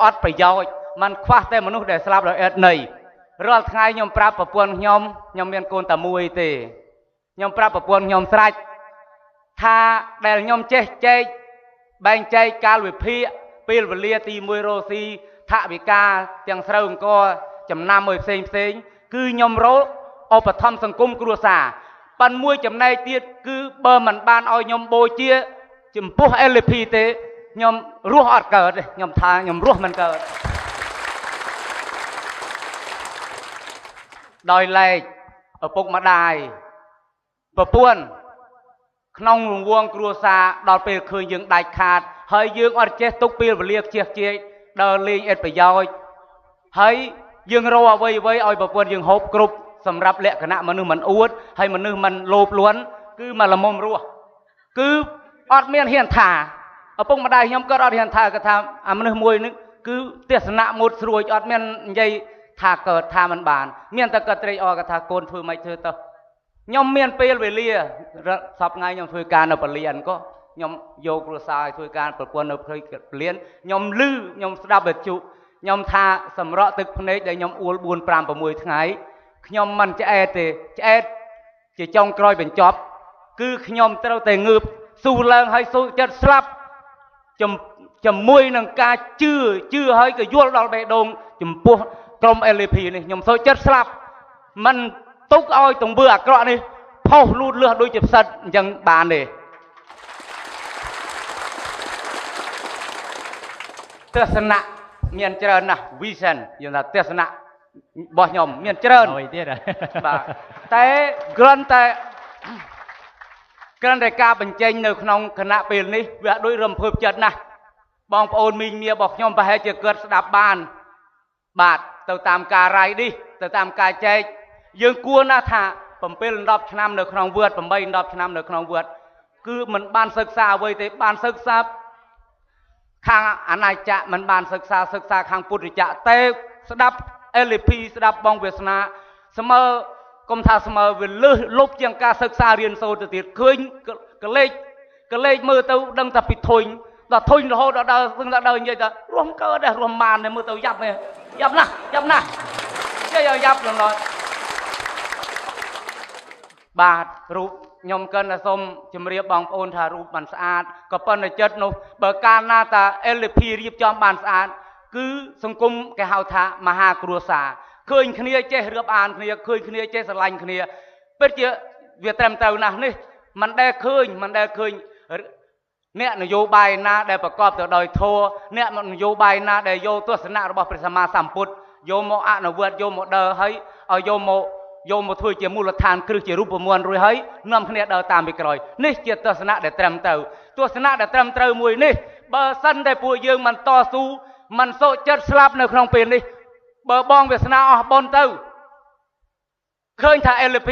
អត់ប្រយោជន៍มันខ្វះតែមនុស្សដែលស្លាប់ដោយអត់ន័យរាល់ថ្ងៃខ្ញុំប្រាប់ប្រពន្ធខ្ញុំខ្ញុំមានកូនតែមួយទេខ្ញុំប្រាប់ប្រពន្ធខ្ញុំស្រេចថាដែលខ្ញុំចេះចែកបែងចែកកាលវិភាគពេលវេលាទី1រោស៊ីថវិកាទាំងស្រូវអង្គចំណាំមួយផ្សេងផ្សេងគឺខ្ញុំរកឧបត្ថម្ភសង្គមគ្រួសារប៉ុន្តែមួយចំណែកទៀតគឺបើមិនបានឲ្យខ្ញុំបូជាចំពោះ LP ទេខ្ញុំរស់អត់កើតទេខ្ញុំថាខ្ញុំរស់មិនកើតដោយឡែកឪពុកម្ដាយប្រពន្ធក្នុងរង្វង់គ្រួសារដល់ពេលឃើញយើងដាច់ខាតហើយយើងអត់ចេះទុកពេលវេលាខ្ជិះខ្ជាយដើរលេងឥតប្រយោជន៍ហើយយើងរកអ្វីអ្វីឲ្យប្រពន្ធយើងហូបគ្រប់សម្រាប់លក្ខណៈមនុស្សមិនអួតហើយមនុស្សមិនលោភលន់គឺមកល្មមរស់គឺអត់មានហ៊ានថាឪពុកម្ដាយខ្ញុំគាត់អត់ហ៊ានថាគាត់ថាអាមនុស្សមួយនេះគឺទស្សនៈមុតស្រួចអត់មាននិយាយថាកើតថាមិនបានមានតែគាត់ត្រេកអរគាត់ថាកូនធ្វើមិនធ្វើទៅ ខ្ញុំមានពេលវេលាសប្តាហ៍ថ្ងៃខ្ញុំធ្វើការនៅពលានក៏ខ្ញុំយកគ្រួសារឲ្យធ្វើការប្រពន្ធនៅពលានខ្ញុំឮខ្ញុំស្ដាប់វិទ្យុខ្ញុំថាសម្រក់ទឹកភ្នែកដែលខ្ញុំអួល4 5 6ថ្ងៃខ្ញុំមិនឆ្អែតទេឆ្អែតជាចុងក្រោយបញ្ចប់គឺខ្ញុំត្រូវតែងើបស៊ូឡើងហើយស៊ូចិត្តស្លាប់ជាមួយនឹងការជឿហើយក៏យល់ដល់បេះដូងចំពោះក្រុម LP នេះខ្ញុំសូចិត្តស្លាប់មិនទុកឲ្យទង្វើអាក្រក់នេះផុសលូតលឿសដូចជាផ្សិតអញ្ចឹងបានទេទស្សនៈមានច្រើនណាស់ vision យើងថាទស្សនៈរបស់ខ្ញុំមានច្រើនទៀតបាទតែគ្រាន់តែការបញ្ចេញនៅក្នុងគណៈពេលនេះវាដូចរំភើបចិត្តណាស់បងប្អូនមីងមារបស់ខ្ញុំប្រហែលជាគាត់ស្ដាប់បានបាទទៅតាមការរាយនេះទៅតាមការចែកយើងគួរណាស់ថា7 10ឆ្នាំនៅក្នុងវត្ត8 10ឆ្នាំនៅក្នុងវត្តគឺមិនបានសិក្សាអ្វីទេបានសិក្សាខាងអាណាចក្រមិនបានសិក្សាខាងពុទ្ធចក្រតែស្ដាប់ LP ស្ដាប់បងវាសនាស្មើកុំថាស្មើវាលឹះលុបជាងការសិក្សារៀនសូត្រទៅទៀតឃើញកលេចមើលទៅដឹងថាពីធុញដល់ធុញរហូតដល់ដើរនិយាយថារំកើតដែររំបានដែរមើលទៅយ៉ាប់នេះយ៉ាប់ណាស់យ៉ាប់ណាស់និយាយឲ្យយ៉ាប់ឡងបាទរូបខ្ញុំកិនតែសូមជម្រាបបងប្អូនថារូបបានស្អាតក៏ប៉ុន្តែចិត្តនោះបើកាលណាតា LP រៀបចំបានស្អាតគឺសង្គមគេហៅថាមហាគ្រួសារឃើញគ្នាចេះរៀបអានគ្នាឃើញគ្នាចេះស្រឡាញ់គ្នាពិតជាវាត្រឹមត្រូវណាស់នេះមិនដែលឃើញអ្នកនយោបាយណាដែលប្រកបទៅដោយធម៌អ្នកនយោបាយណាដែលយកទស្សនៈរបស់ព្រះសម្មាសម្ពុទ្ធយកមកអនុវត្តយកមកដើរហើយឲ្យយកមកធ្វើជាមូលដ្ឋានគ្រឹះជារូបមន្តរួចហើយនាំគ្នាដើរតាមពីក្រោយនេះជាទស្សនៈដែលត្រឹមត្រូវទស្សនៈដែលត្រឹមត្រូវមួយនេះបើសិនតែពួកយើងមិនតស៊ូមិនសុខចិត្តស្លាប់នៅក្នុងពេលនេះបើបងវាសនាអស់បុណ្យទៅឃើញថា LP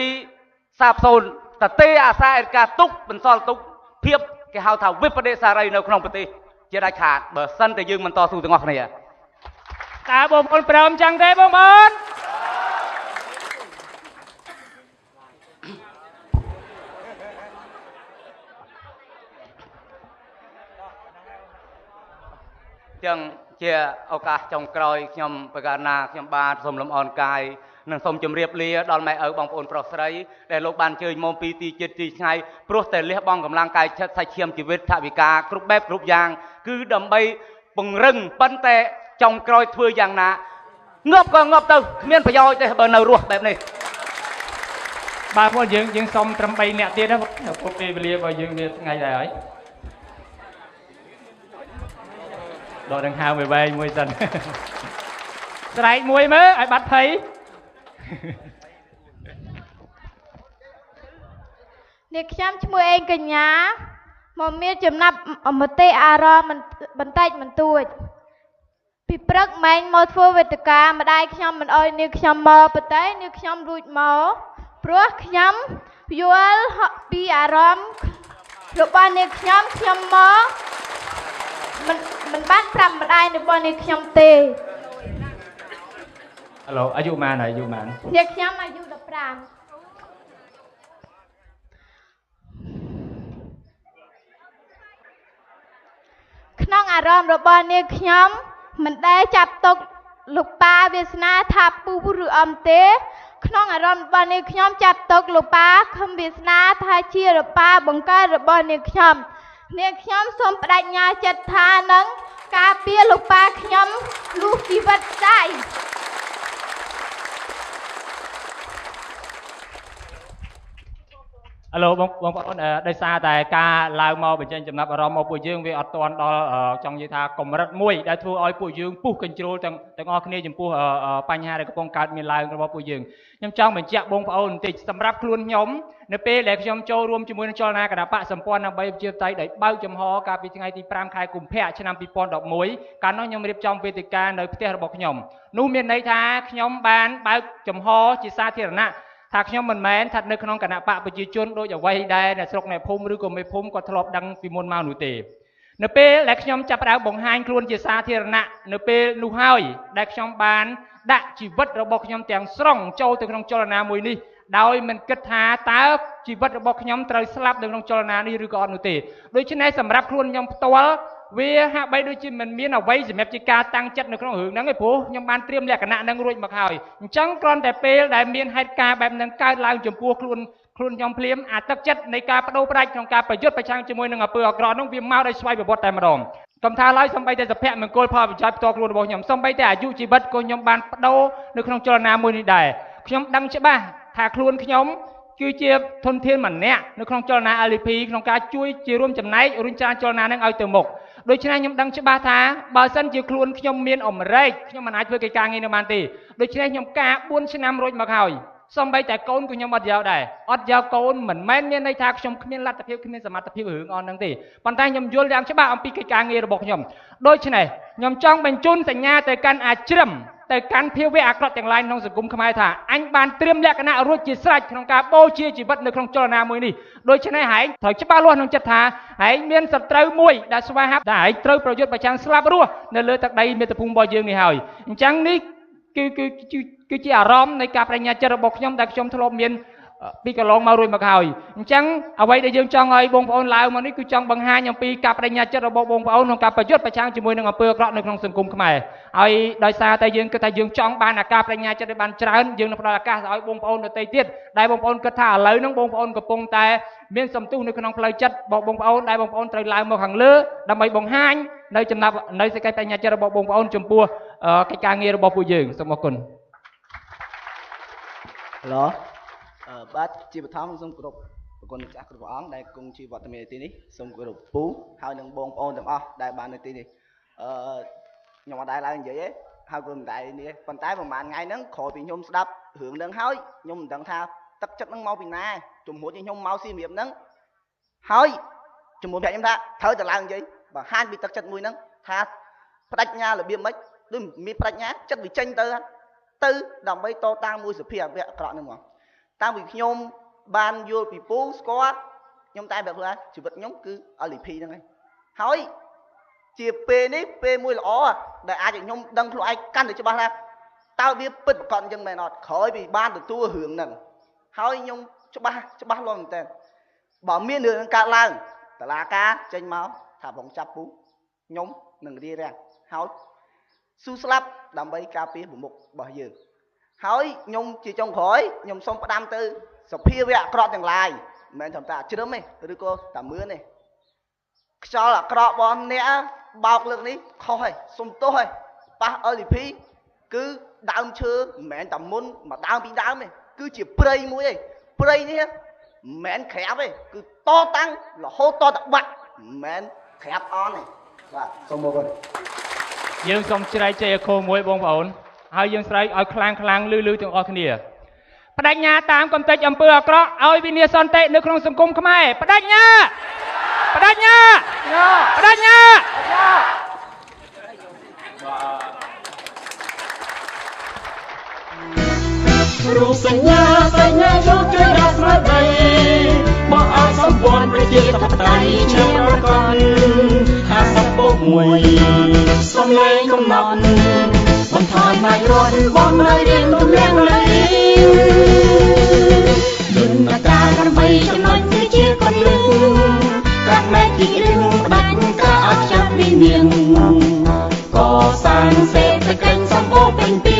សាបសូន្យតទេអាសាអេតការទុកបន្សល់ទុកភាពគេហៅថាវិបដិសារីនៅក្នុងប្រទេសជាដាច់ខាតបើសិនតែយើងមិនតស៊ូទាំងអស់គ្នាតើបងប្អូនព្រមចឹងទេបងប្អូនចឹងជាឱកាសចុងក្រោយខ្ញុំបកាណាខ្ញុំបាទសូមលំអរកាយនិងសូមជម្រាបលាដល់ម៉ែឪបងប្អូនប្រុសស្រីដែលលោកបានជើញមកពីទីជិតទីឆ្ងាយព្រោះតែលះបង់កម្លាំងកាយចិត្តសាច់ឈាមជីវិតថវិកាគ្រប់បែបគ្រប់យ៉ាងគឺដើម្បីពង្រឹងប៉ុន្តែចុងក្រោយធ្វើយ៉ាងណាងាប់ក៏ងាប់ទៅគ្មានប្រយោជន៍ទេបើនៅរស់បែបនេះបាទបងយើងសុំត្រឹម3នាក់ទៀតណាពុកពេលវេលារបស់យើងវាថ្ងៃដែរហើយដកដង្ហើមវែងមួយសិនស្រែកមួយមើលឲ្យបាត់ភ័យនេះខ្ញុំឈ្មោះអេងកញ្ញាមកមានចំណាប់មតិអារម្មណ៍បន្តិចបន្តួចពីព្រឹកម៉ែងមកធ្វើវេទិកាម្ដាយខ្ញុំមិនអោយនាងខ្ញុំមកប៉ុន្តែនាងខ្ញុំរួចមកព្រោះខ្ញុំយល់ពីអារម្មណ៍របស់នាងខ្ញុំខ្ញុំមកមិនបានប្រាប់ម្ដាយរបស់នាងខ្ញុំទេឥឡូវអាយុប៉ុន្មានហើយអាយុប៉ុន្មាននាងខ្ញុំអាយុ15ក្នុងអារម្មណ៍របស់នាងខ្ញុំមិនដែលចាប់ទុកលោកប៉ាវាសនាថាពូឬអំទេក្នុងអារម្មណ៍របស់នាងខ្ញុំចាប់ទុកលោកប៉ាខំវាសនាថាជារប៉ាបង្កើតរបស់នាងខ្ញុំនាងខ្ញុំសូមបដិញ្ញាចិត្តថានឹងការពារលោកប៉ាខ្ញុំលុះជីវិតស្ដាយ ឥឡូវបងប្អូនដោយសារតែការឡើងមកបញ្ចេញចំណាប់អារម្មណ៍មកពួកយើងវាអត់ទាន់ដល់ចង់និយាយថាកម្រិតមួយដែលធ្វើឲ្យពួកយើងពុះកញ្ជ្រោលទាំងអស់គ្នាចំពោះបញ្ហាដែលកំពុងកើតមានឡើងរបស់ពួកយើងខ្ញុំចង់បញ្ជាក់បងប្អូនបន្តិចសម្រាប់ខ្លួនខ្ញុំនៅពេលដែលខ្ញុំចូលរួមជាមួយនឹងចលនាគណបក្សសម្ព័ន្ធដើម្បីប្រជាធិបតេយ្យដែលបើកចំហកាលពីថ្ងៃទី5ខែកុម្ភៈឆ្នាំ2011កាលនោះខ្ញុំរៀបចំវេទិកានៅផ្ទះរបស់ខ្ញុំនោះមានន័យថាខ្ញុំបានបើកចំហជាសាធារណៈថាខ្ញុំមិនមែនស្ថិតនៅក្នុងគណបក្សប្រជាជនដូចអ្វីដែលអ្នកស្រុកអ្នកភូមិឬក៏មេភូមិគាត់ធ្លាប់ដឹងពីមុនមកនោះទេនៅពេលដែលខ្ញុំចាប់ផ្ដើមបង្ហាញខ្លួនជាសាធារណៈនៅពេលនោះហើយដែលខ្ញុំបានដាក់ជីវិតរបស់ខ្ញុំទាំងស្រុងចូលទៅក្នុងចលនាមួយនេះ ដោយមិនគិតថាតើជីវិតរបស់ខ្ញុំត្រូវស្លាប់នៅក្នុងចលនានេះឬក៏អត់នោះទេដូច្នេះសម្រាប់ខ្លួនខ្ញុំផ្ទាល់វាហាក់បីដូចជាមិនមានអ្វីសម្រាប់ជាការតាំងចិត្តនៅក្នុងរឿងហ្នឹងឯព្រោះខ្ញុំបានត្រៀមលក្ខណៈហ្នឹងរួចមកហើយអញ្ចឹងគ្រាន់តែពេលដែលមានហេតុការណ៍បែបហ្នឹងកើតឡើងចំពោះខ្លួនខ្ញុំភ្លាមអាទឹកចិត្តនៃការបដូរផ្ដាច់ក្នុងការប្រយុទ្ធប្រឆាំងជាមួយនឹងអំពើអាក្រក់ហ្នឹងវាមកដោយស្វ័យប្រវត្តិតែម្ដងកុំថាឡើយសំបីតែសុភមង្គលផលប្រយោជន៍ផ្ទាល់ខ្លួនរបស់ខ្ញុំសំបីតែអាយុជីវិតក៏ខ្ញុំបានបដូរនៅក្នុងចលនាមួយនេះដែរខ្ញុំដឹងច្បាស់ថាខ្លួនខ្ញុំគឺជាធនធានម្នាក់នៅក្នុងចលនា LDP ក្នុងការជួយជារួមចំណែករុញច្រានចលនានឹងឲ្យទៅមុខដូច្នេះខ្ញុំដឹងច្បាស់ថាបើសិនជាខ្លួនខ្ញុំមានអម្រែកខ្ញុំមិនអាចធ្វើកិច្ចការងារនេះបានទេដូច្នេះខ្ញុំការ4ឆ្នាំរួចមកហើយសំបីតែកូនក៏ខ្ញុំអត់យកដែរអត់យកកូនមិនមែនមានន័យថាខ្ញុំគ្មានលទ្ធភាពគ្មានសមត្ថភាពរឿងអស់ហ្នឹងទេប៉ុន្តែខ្ញុំយល់យ៉ាងច្បាស់អំពីកិច្ចការងាររបស់ខ្ញុំដូច្នេះខ្ញុំចង់បញ្ជូនសញ្ញាទៅកាន់អាជ្រឹមទៅកាន់ភាវៈអាក្រក់ទាំងឡាយក្នុងសង្គមខ្មែរថាអញបានត្រៀមលក្ខណៈរួចជាស្រេចក្នុងការបូជាជីវិតនៅក្នុងចលនាមួយនេះដូច្នេះហែងត្រូវច្បាស់លាស់ក្នុងចិត្តថាហែងមានសត្រូវមួយដែលស្វាហាប់ដែលហែងត្រូវប្រយុទ្ធប្រឆាំងស្លាប់រស់នៅលើទឹកដីមាតុភូមិរបស់យើងនេះហើយអញ្ចឹងនេះគឺជាអារម្មណ៍នៃការបញ្ញាចិត្តរបស់ខ្ញុំដែលខ្ញុំធ្លាប់មានពីកន្លងមករួចមកហើយអញ្ចឹងអ្វីដែលយើងចង់ឲ្យបងប្អូនឡើងមកនេះគឺចង់បង្ហាញអំពីការបញ្ញាចិត្តរបស់បងប្អូនក្នុងការប្រយុទ្ធប្រឆាំងជាមួយនឹងអំពើអាក្រក់នៅក្នុងសង្គមខ្មែរហើយដោយសារតែយើងគិតថាយើងចង់បានអាការបញ្ញាចិត្តឲ្យបានច្រើនយើងនឹងផ្ដល់ឱកាសឲ្យបងប្អូនដទៃទៀតដែលបងប្អូនគិតថាឥឡូវហ្នឹងបងប្អូនកំពុងតែមានសន្ទុះនៅក្នុងផ្លូវចិត្តរបស់បងប្អូនដែលបងប្អូនត្រូវឡើងមកខាងលើដើម្បីបង្ហាញនៅចំណាប់នៅសេចក្តីបញ្ញាចិត្តរបស់បងប្អូនចំពោះកិច្ចការងាររបស់ពួកយើងសូមអរគុណឡូបាទជាបឋមសូមគោរពប្រគុណម្ចាស់គ្រប់ព្រះអង្គដែលគង់ជាវត្តមាននៅទីនេះសូមគោរពពូហើយនិងបងប្អូនទាំងអស់ដែលបាននៅទីនេះខ្ញុំអត់ដែលឡើងនិយាយទេហើយក៏មិនដែលនេះប៉ុន្តែប្រហែលថ្ងៃហ្នឹងក្រោយពីខ្ញុំស្ដាប់រឿងហ្នឹងហើយខ្ញុំមិនដឹងថាទឹកចិត្តហ្នឹងមកពីណាជំនួសខ្ញុំមកសៀមរាបហ្នឹងហើយជំនួសប្រាប់ខ្ញុំថាត្រូវតែឡើងនិយាយបង្ហាញពីទឹកចិត្តមួយហ្នឹងថាបដិញ្ញារបៀបម៉េចដូចមានបដិញ្ញាចិត្តវាចេញទៅដើម្បីតតាំងមួយសភាវៈអាក្រក់ហ្នឹងហ្មងតាំងពីខ្ញុំបានយល់ពីពូស្គាល់ខ្ញុំតែប្រាប់ខ្លួនជីវិតខ្ញុំគឺ LDP ហ្នឹងហើយហើយជាពេលនេះពេលមួយល្អដែលអាចឲ្យខ្ញុំដឹងខ្លួនឯងកាន់តែច្បាស់ថាតើវាពិតប្រាកដអញ្ចឹងមែនអត់ក្រោយពីបានទទួលរឿងហ្នឹងហើយខ្ញុំច្បាស់លាស់មែនតើបើមានរឿងហ្នឹងកើតឡើងតឡាការចេញមកថាបងចាប់ពូខ្ញុំនឹងរារាំងហើយស៊ូស្លាប់ដើម្បីការពារប្រមុខរបស់យើងហើយខ្ញុំជាចុងក្រោយខ្ញុំសូមផ្ដាំទៅសភាវៈអាក្រក់ទាំងឡាយមិនមែនត្រឹមតែអាជ្រឹមទេឬក៏តាមឿនទេខ្យល់អាក្រក់របស់អ្នកបោកលើកនេះខុសហើយសុំទោសហើយប៉ះ LDP គឺដើមឈើមិនមែនតែមុនមួយដើមពីរដើមទេគឺជាព្រៃមួយទេព្រៃនេះមិនមែនក្រាបទេគឺតតាំងរហូតតតបាក់មិនមែនក្រាបអន់ទេបាទសូមអរគុណយើងសូមជ្រែកជ័យអខមួយបងប្អូនហើយយើងស្រែកឲ្យខ្លាំងខ្លាំងលឺលឺទាំងអស់គ្នាបដិញ្ញាតាមកំទេចអំពើអាក្រក់ឲ្យវិនាសន្តិនៅក្នុងសង្គមខ្មែរបដិញ្ញាបដិញ្ញាបដិញ្ញារូបសញ្ញាសញ្ញាយកជួយដល់ស្មារតីបោះឲ្យសម្ព័ន្ធប្រជាធិបតេយ្យឈើប្រកប51សំឡេងកំណត់បន្ថយម៉ាយរត់បងនៅរៀងទំលាំងលៃយន្តការ8ចំណុចគឺជាកលឹះកាត់មែទីរឿងផ្ដាច់ការអត់ចាប់វិមានកសាងសេដ្ឋកិច្ចសម្បូរពេញពី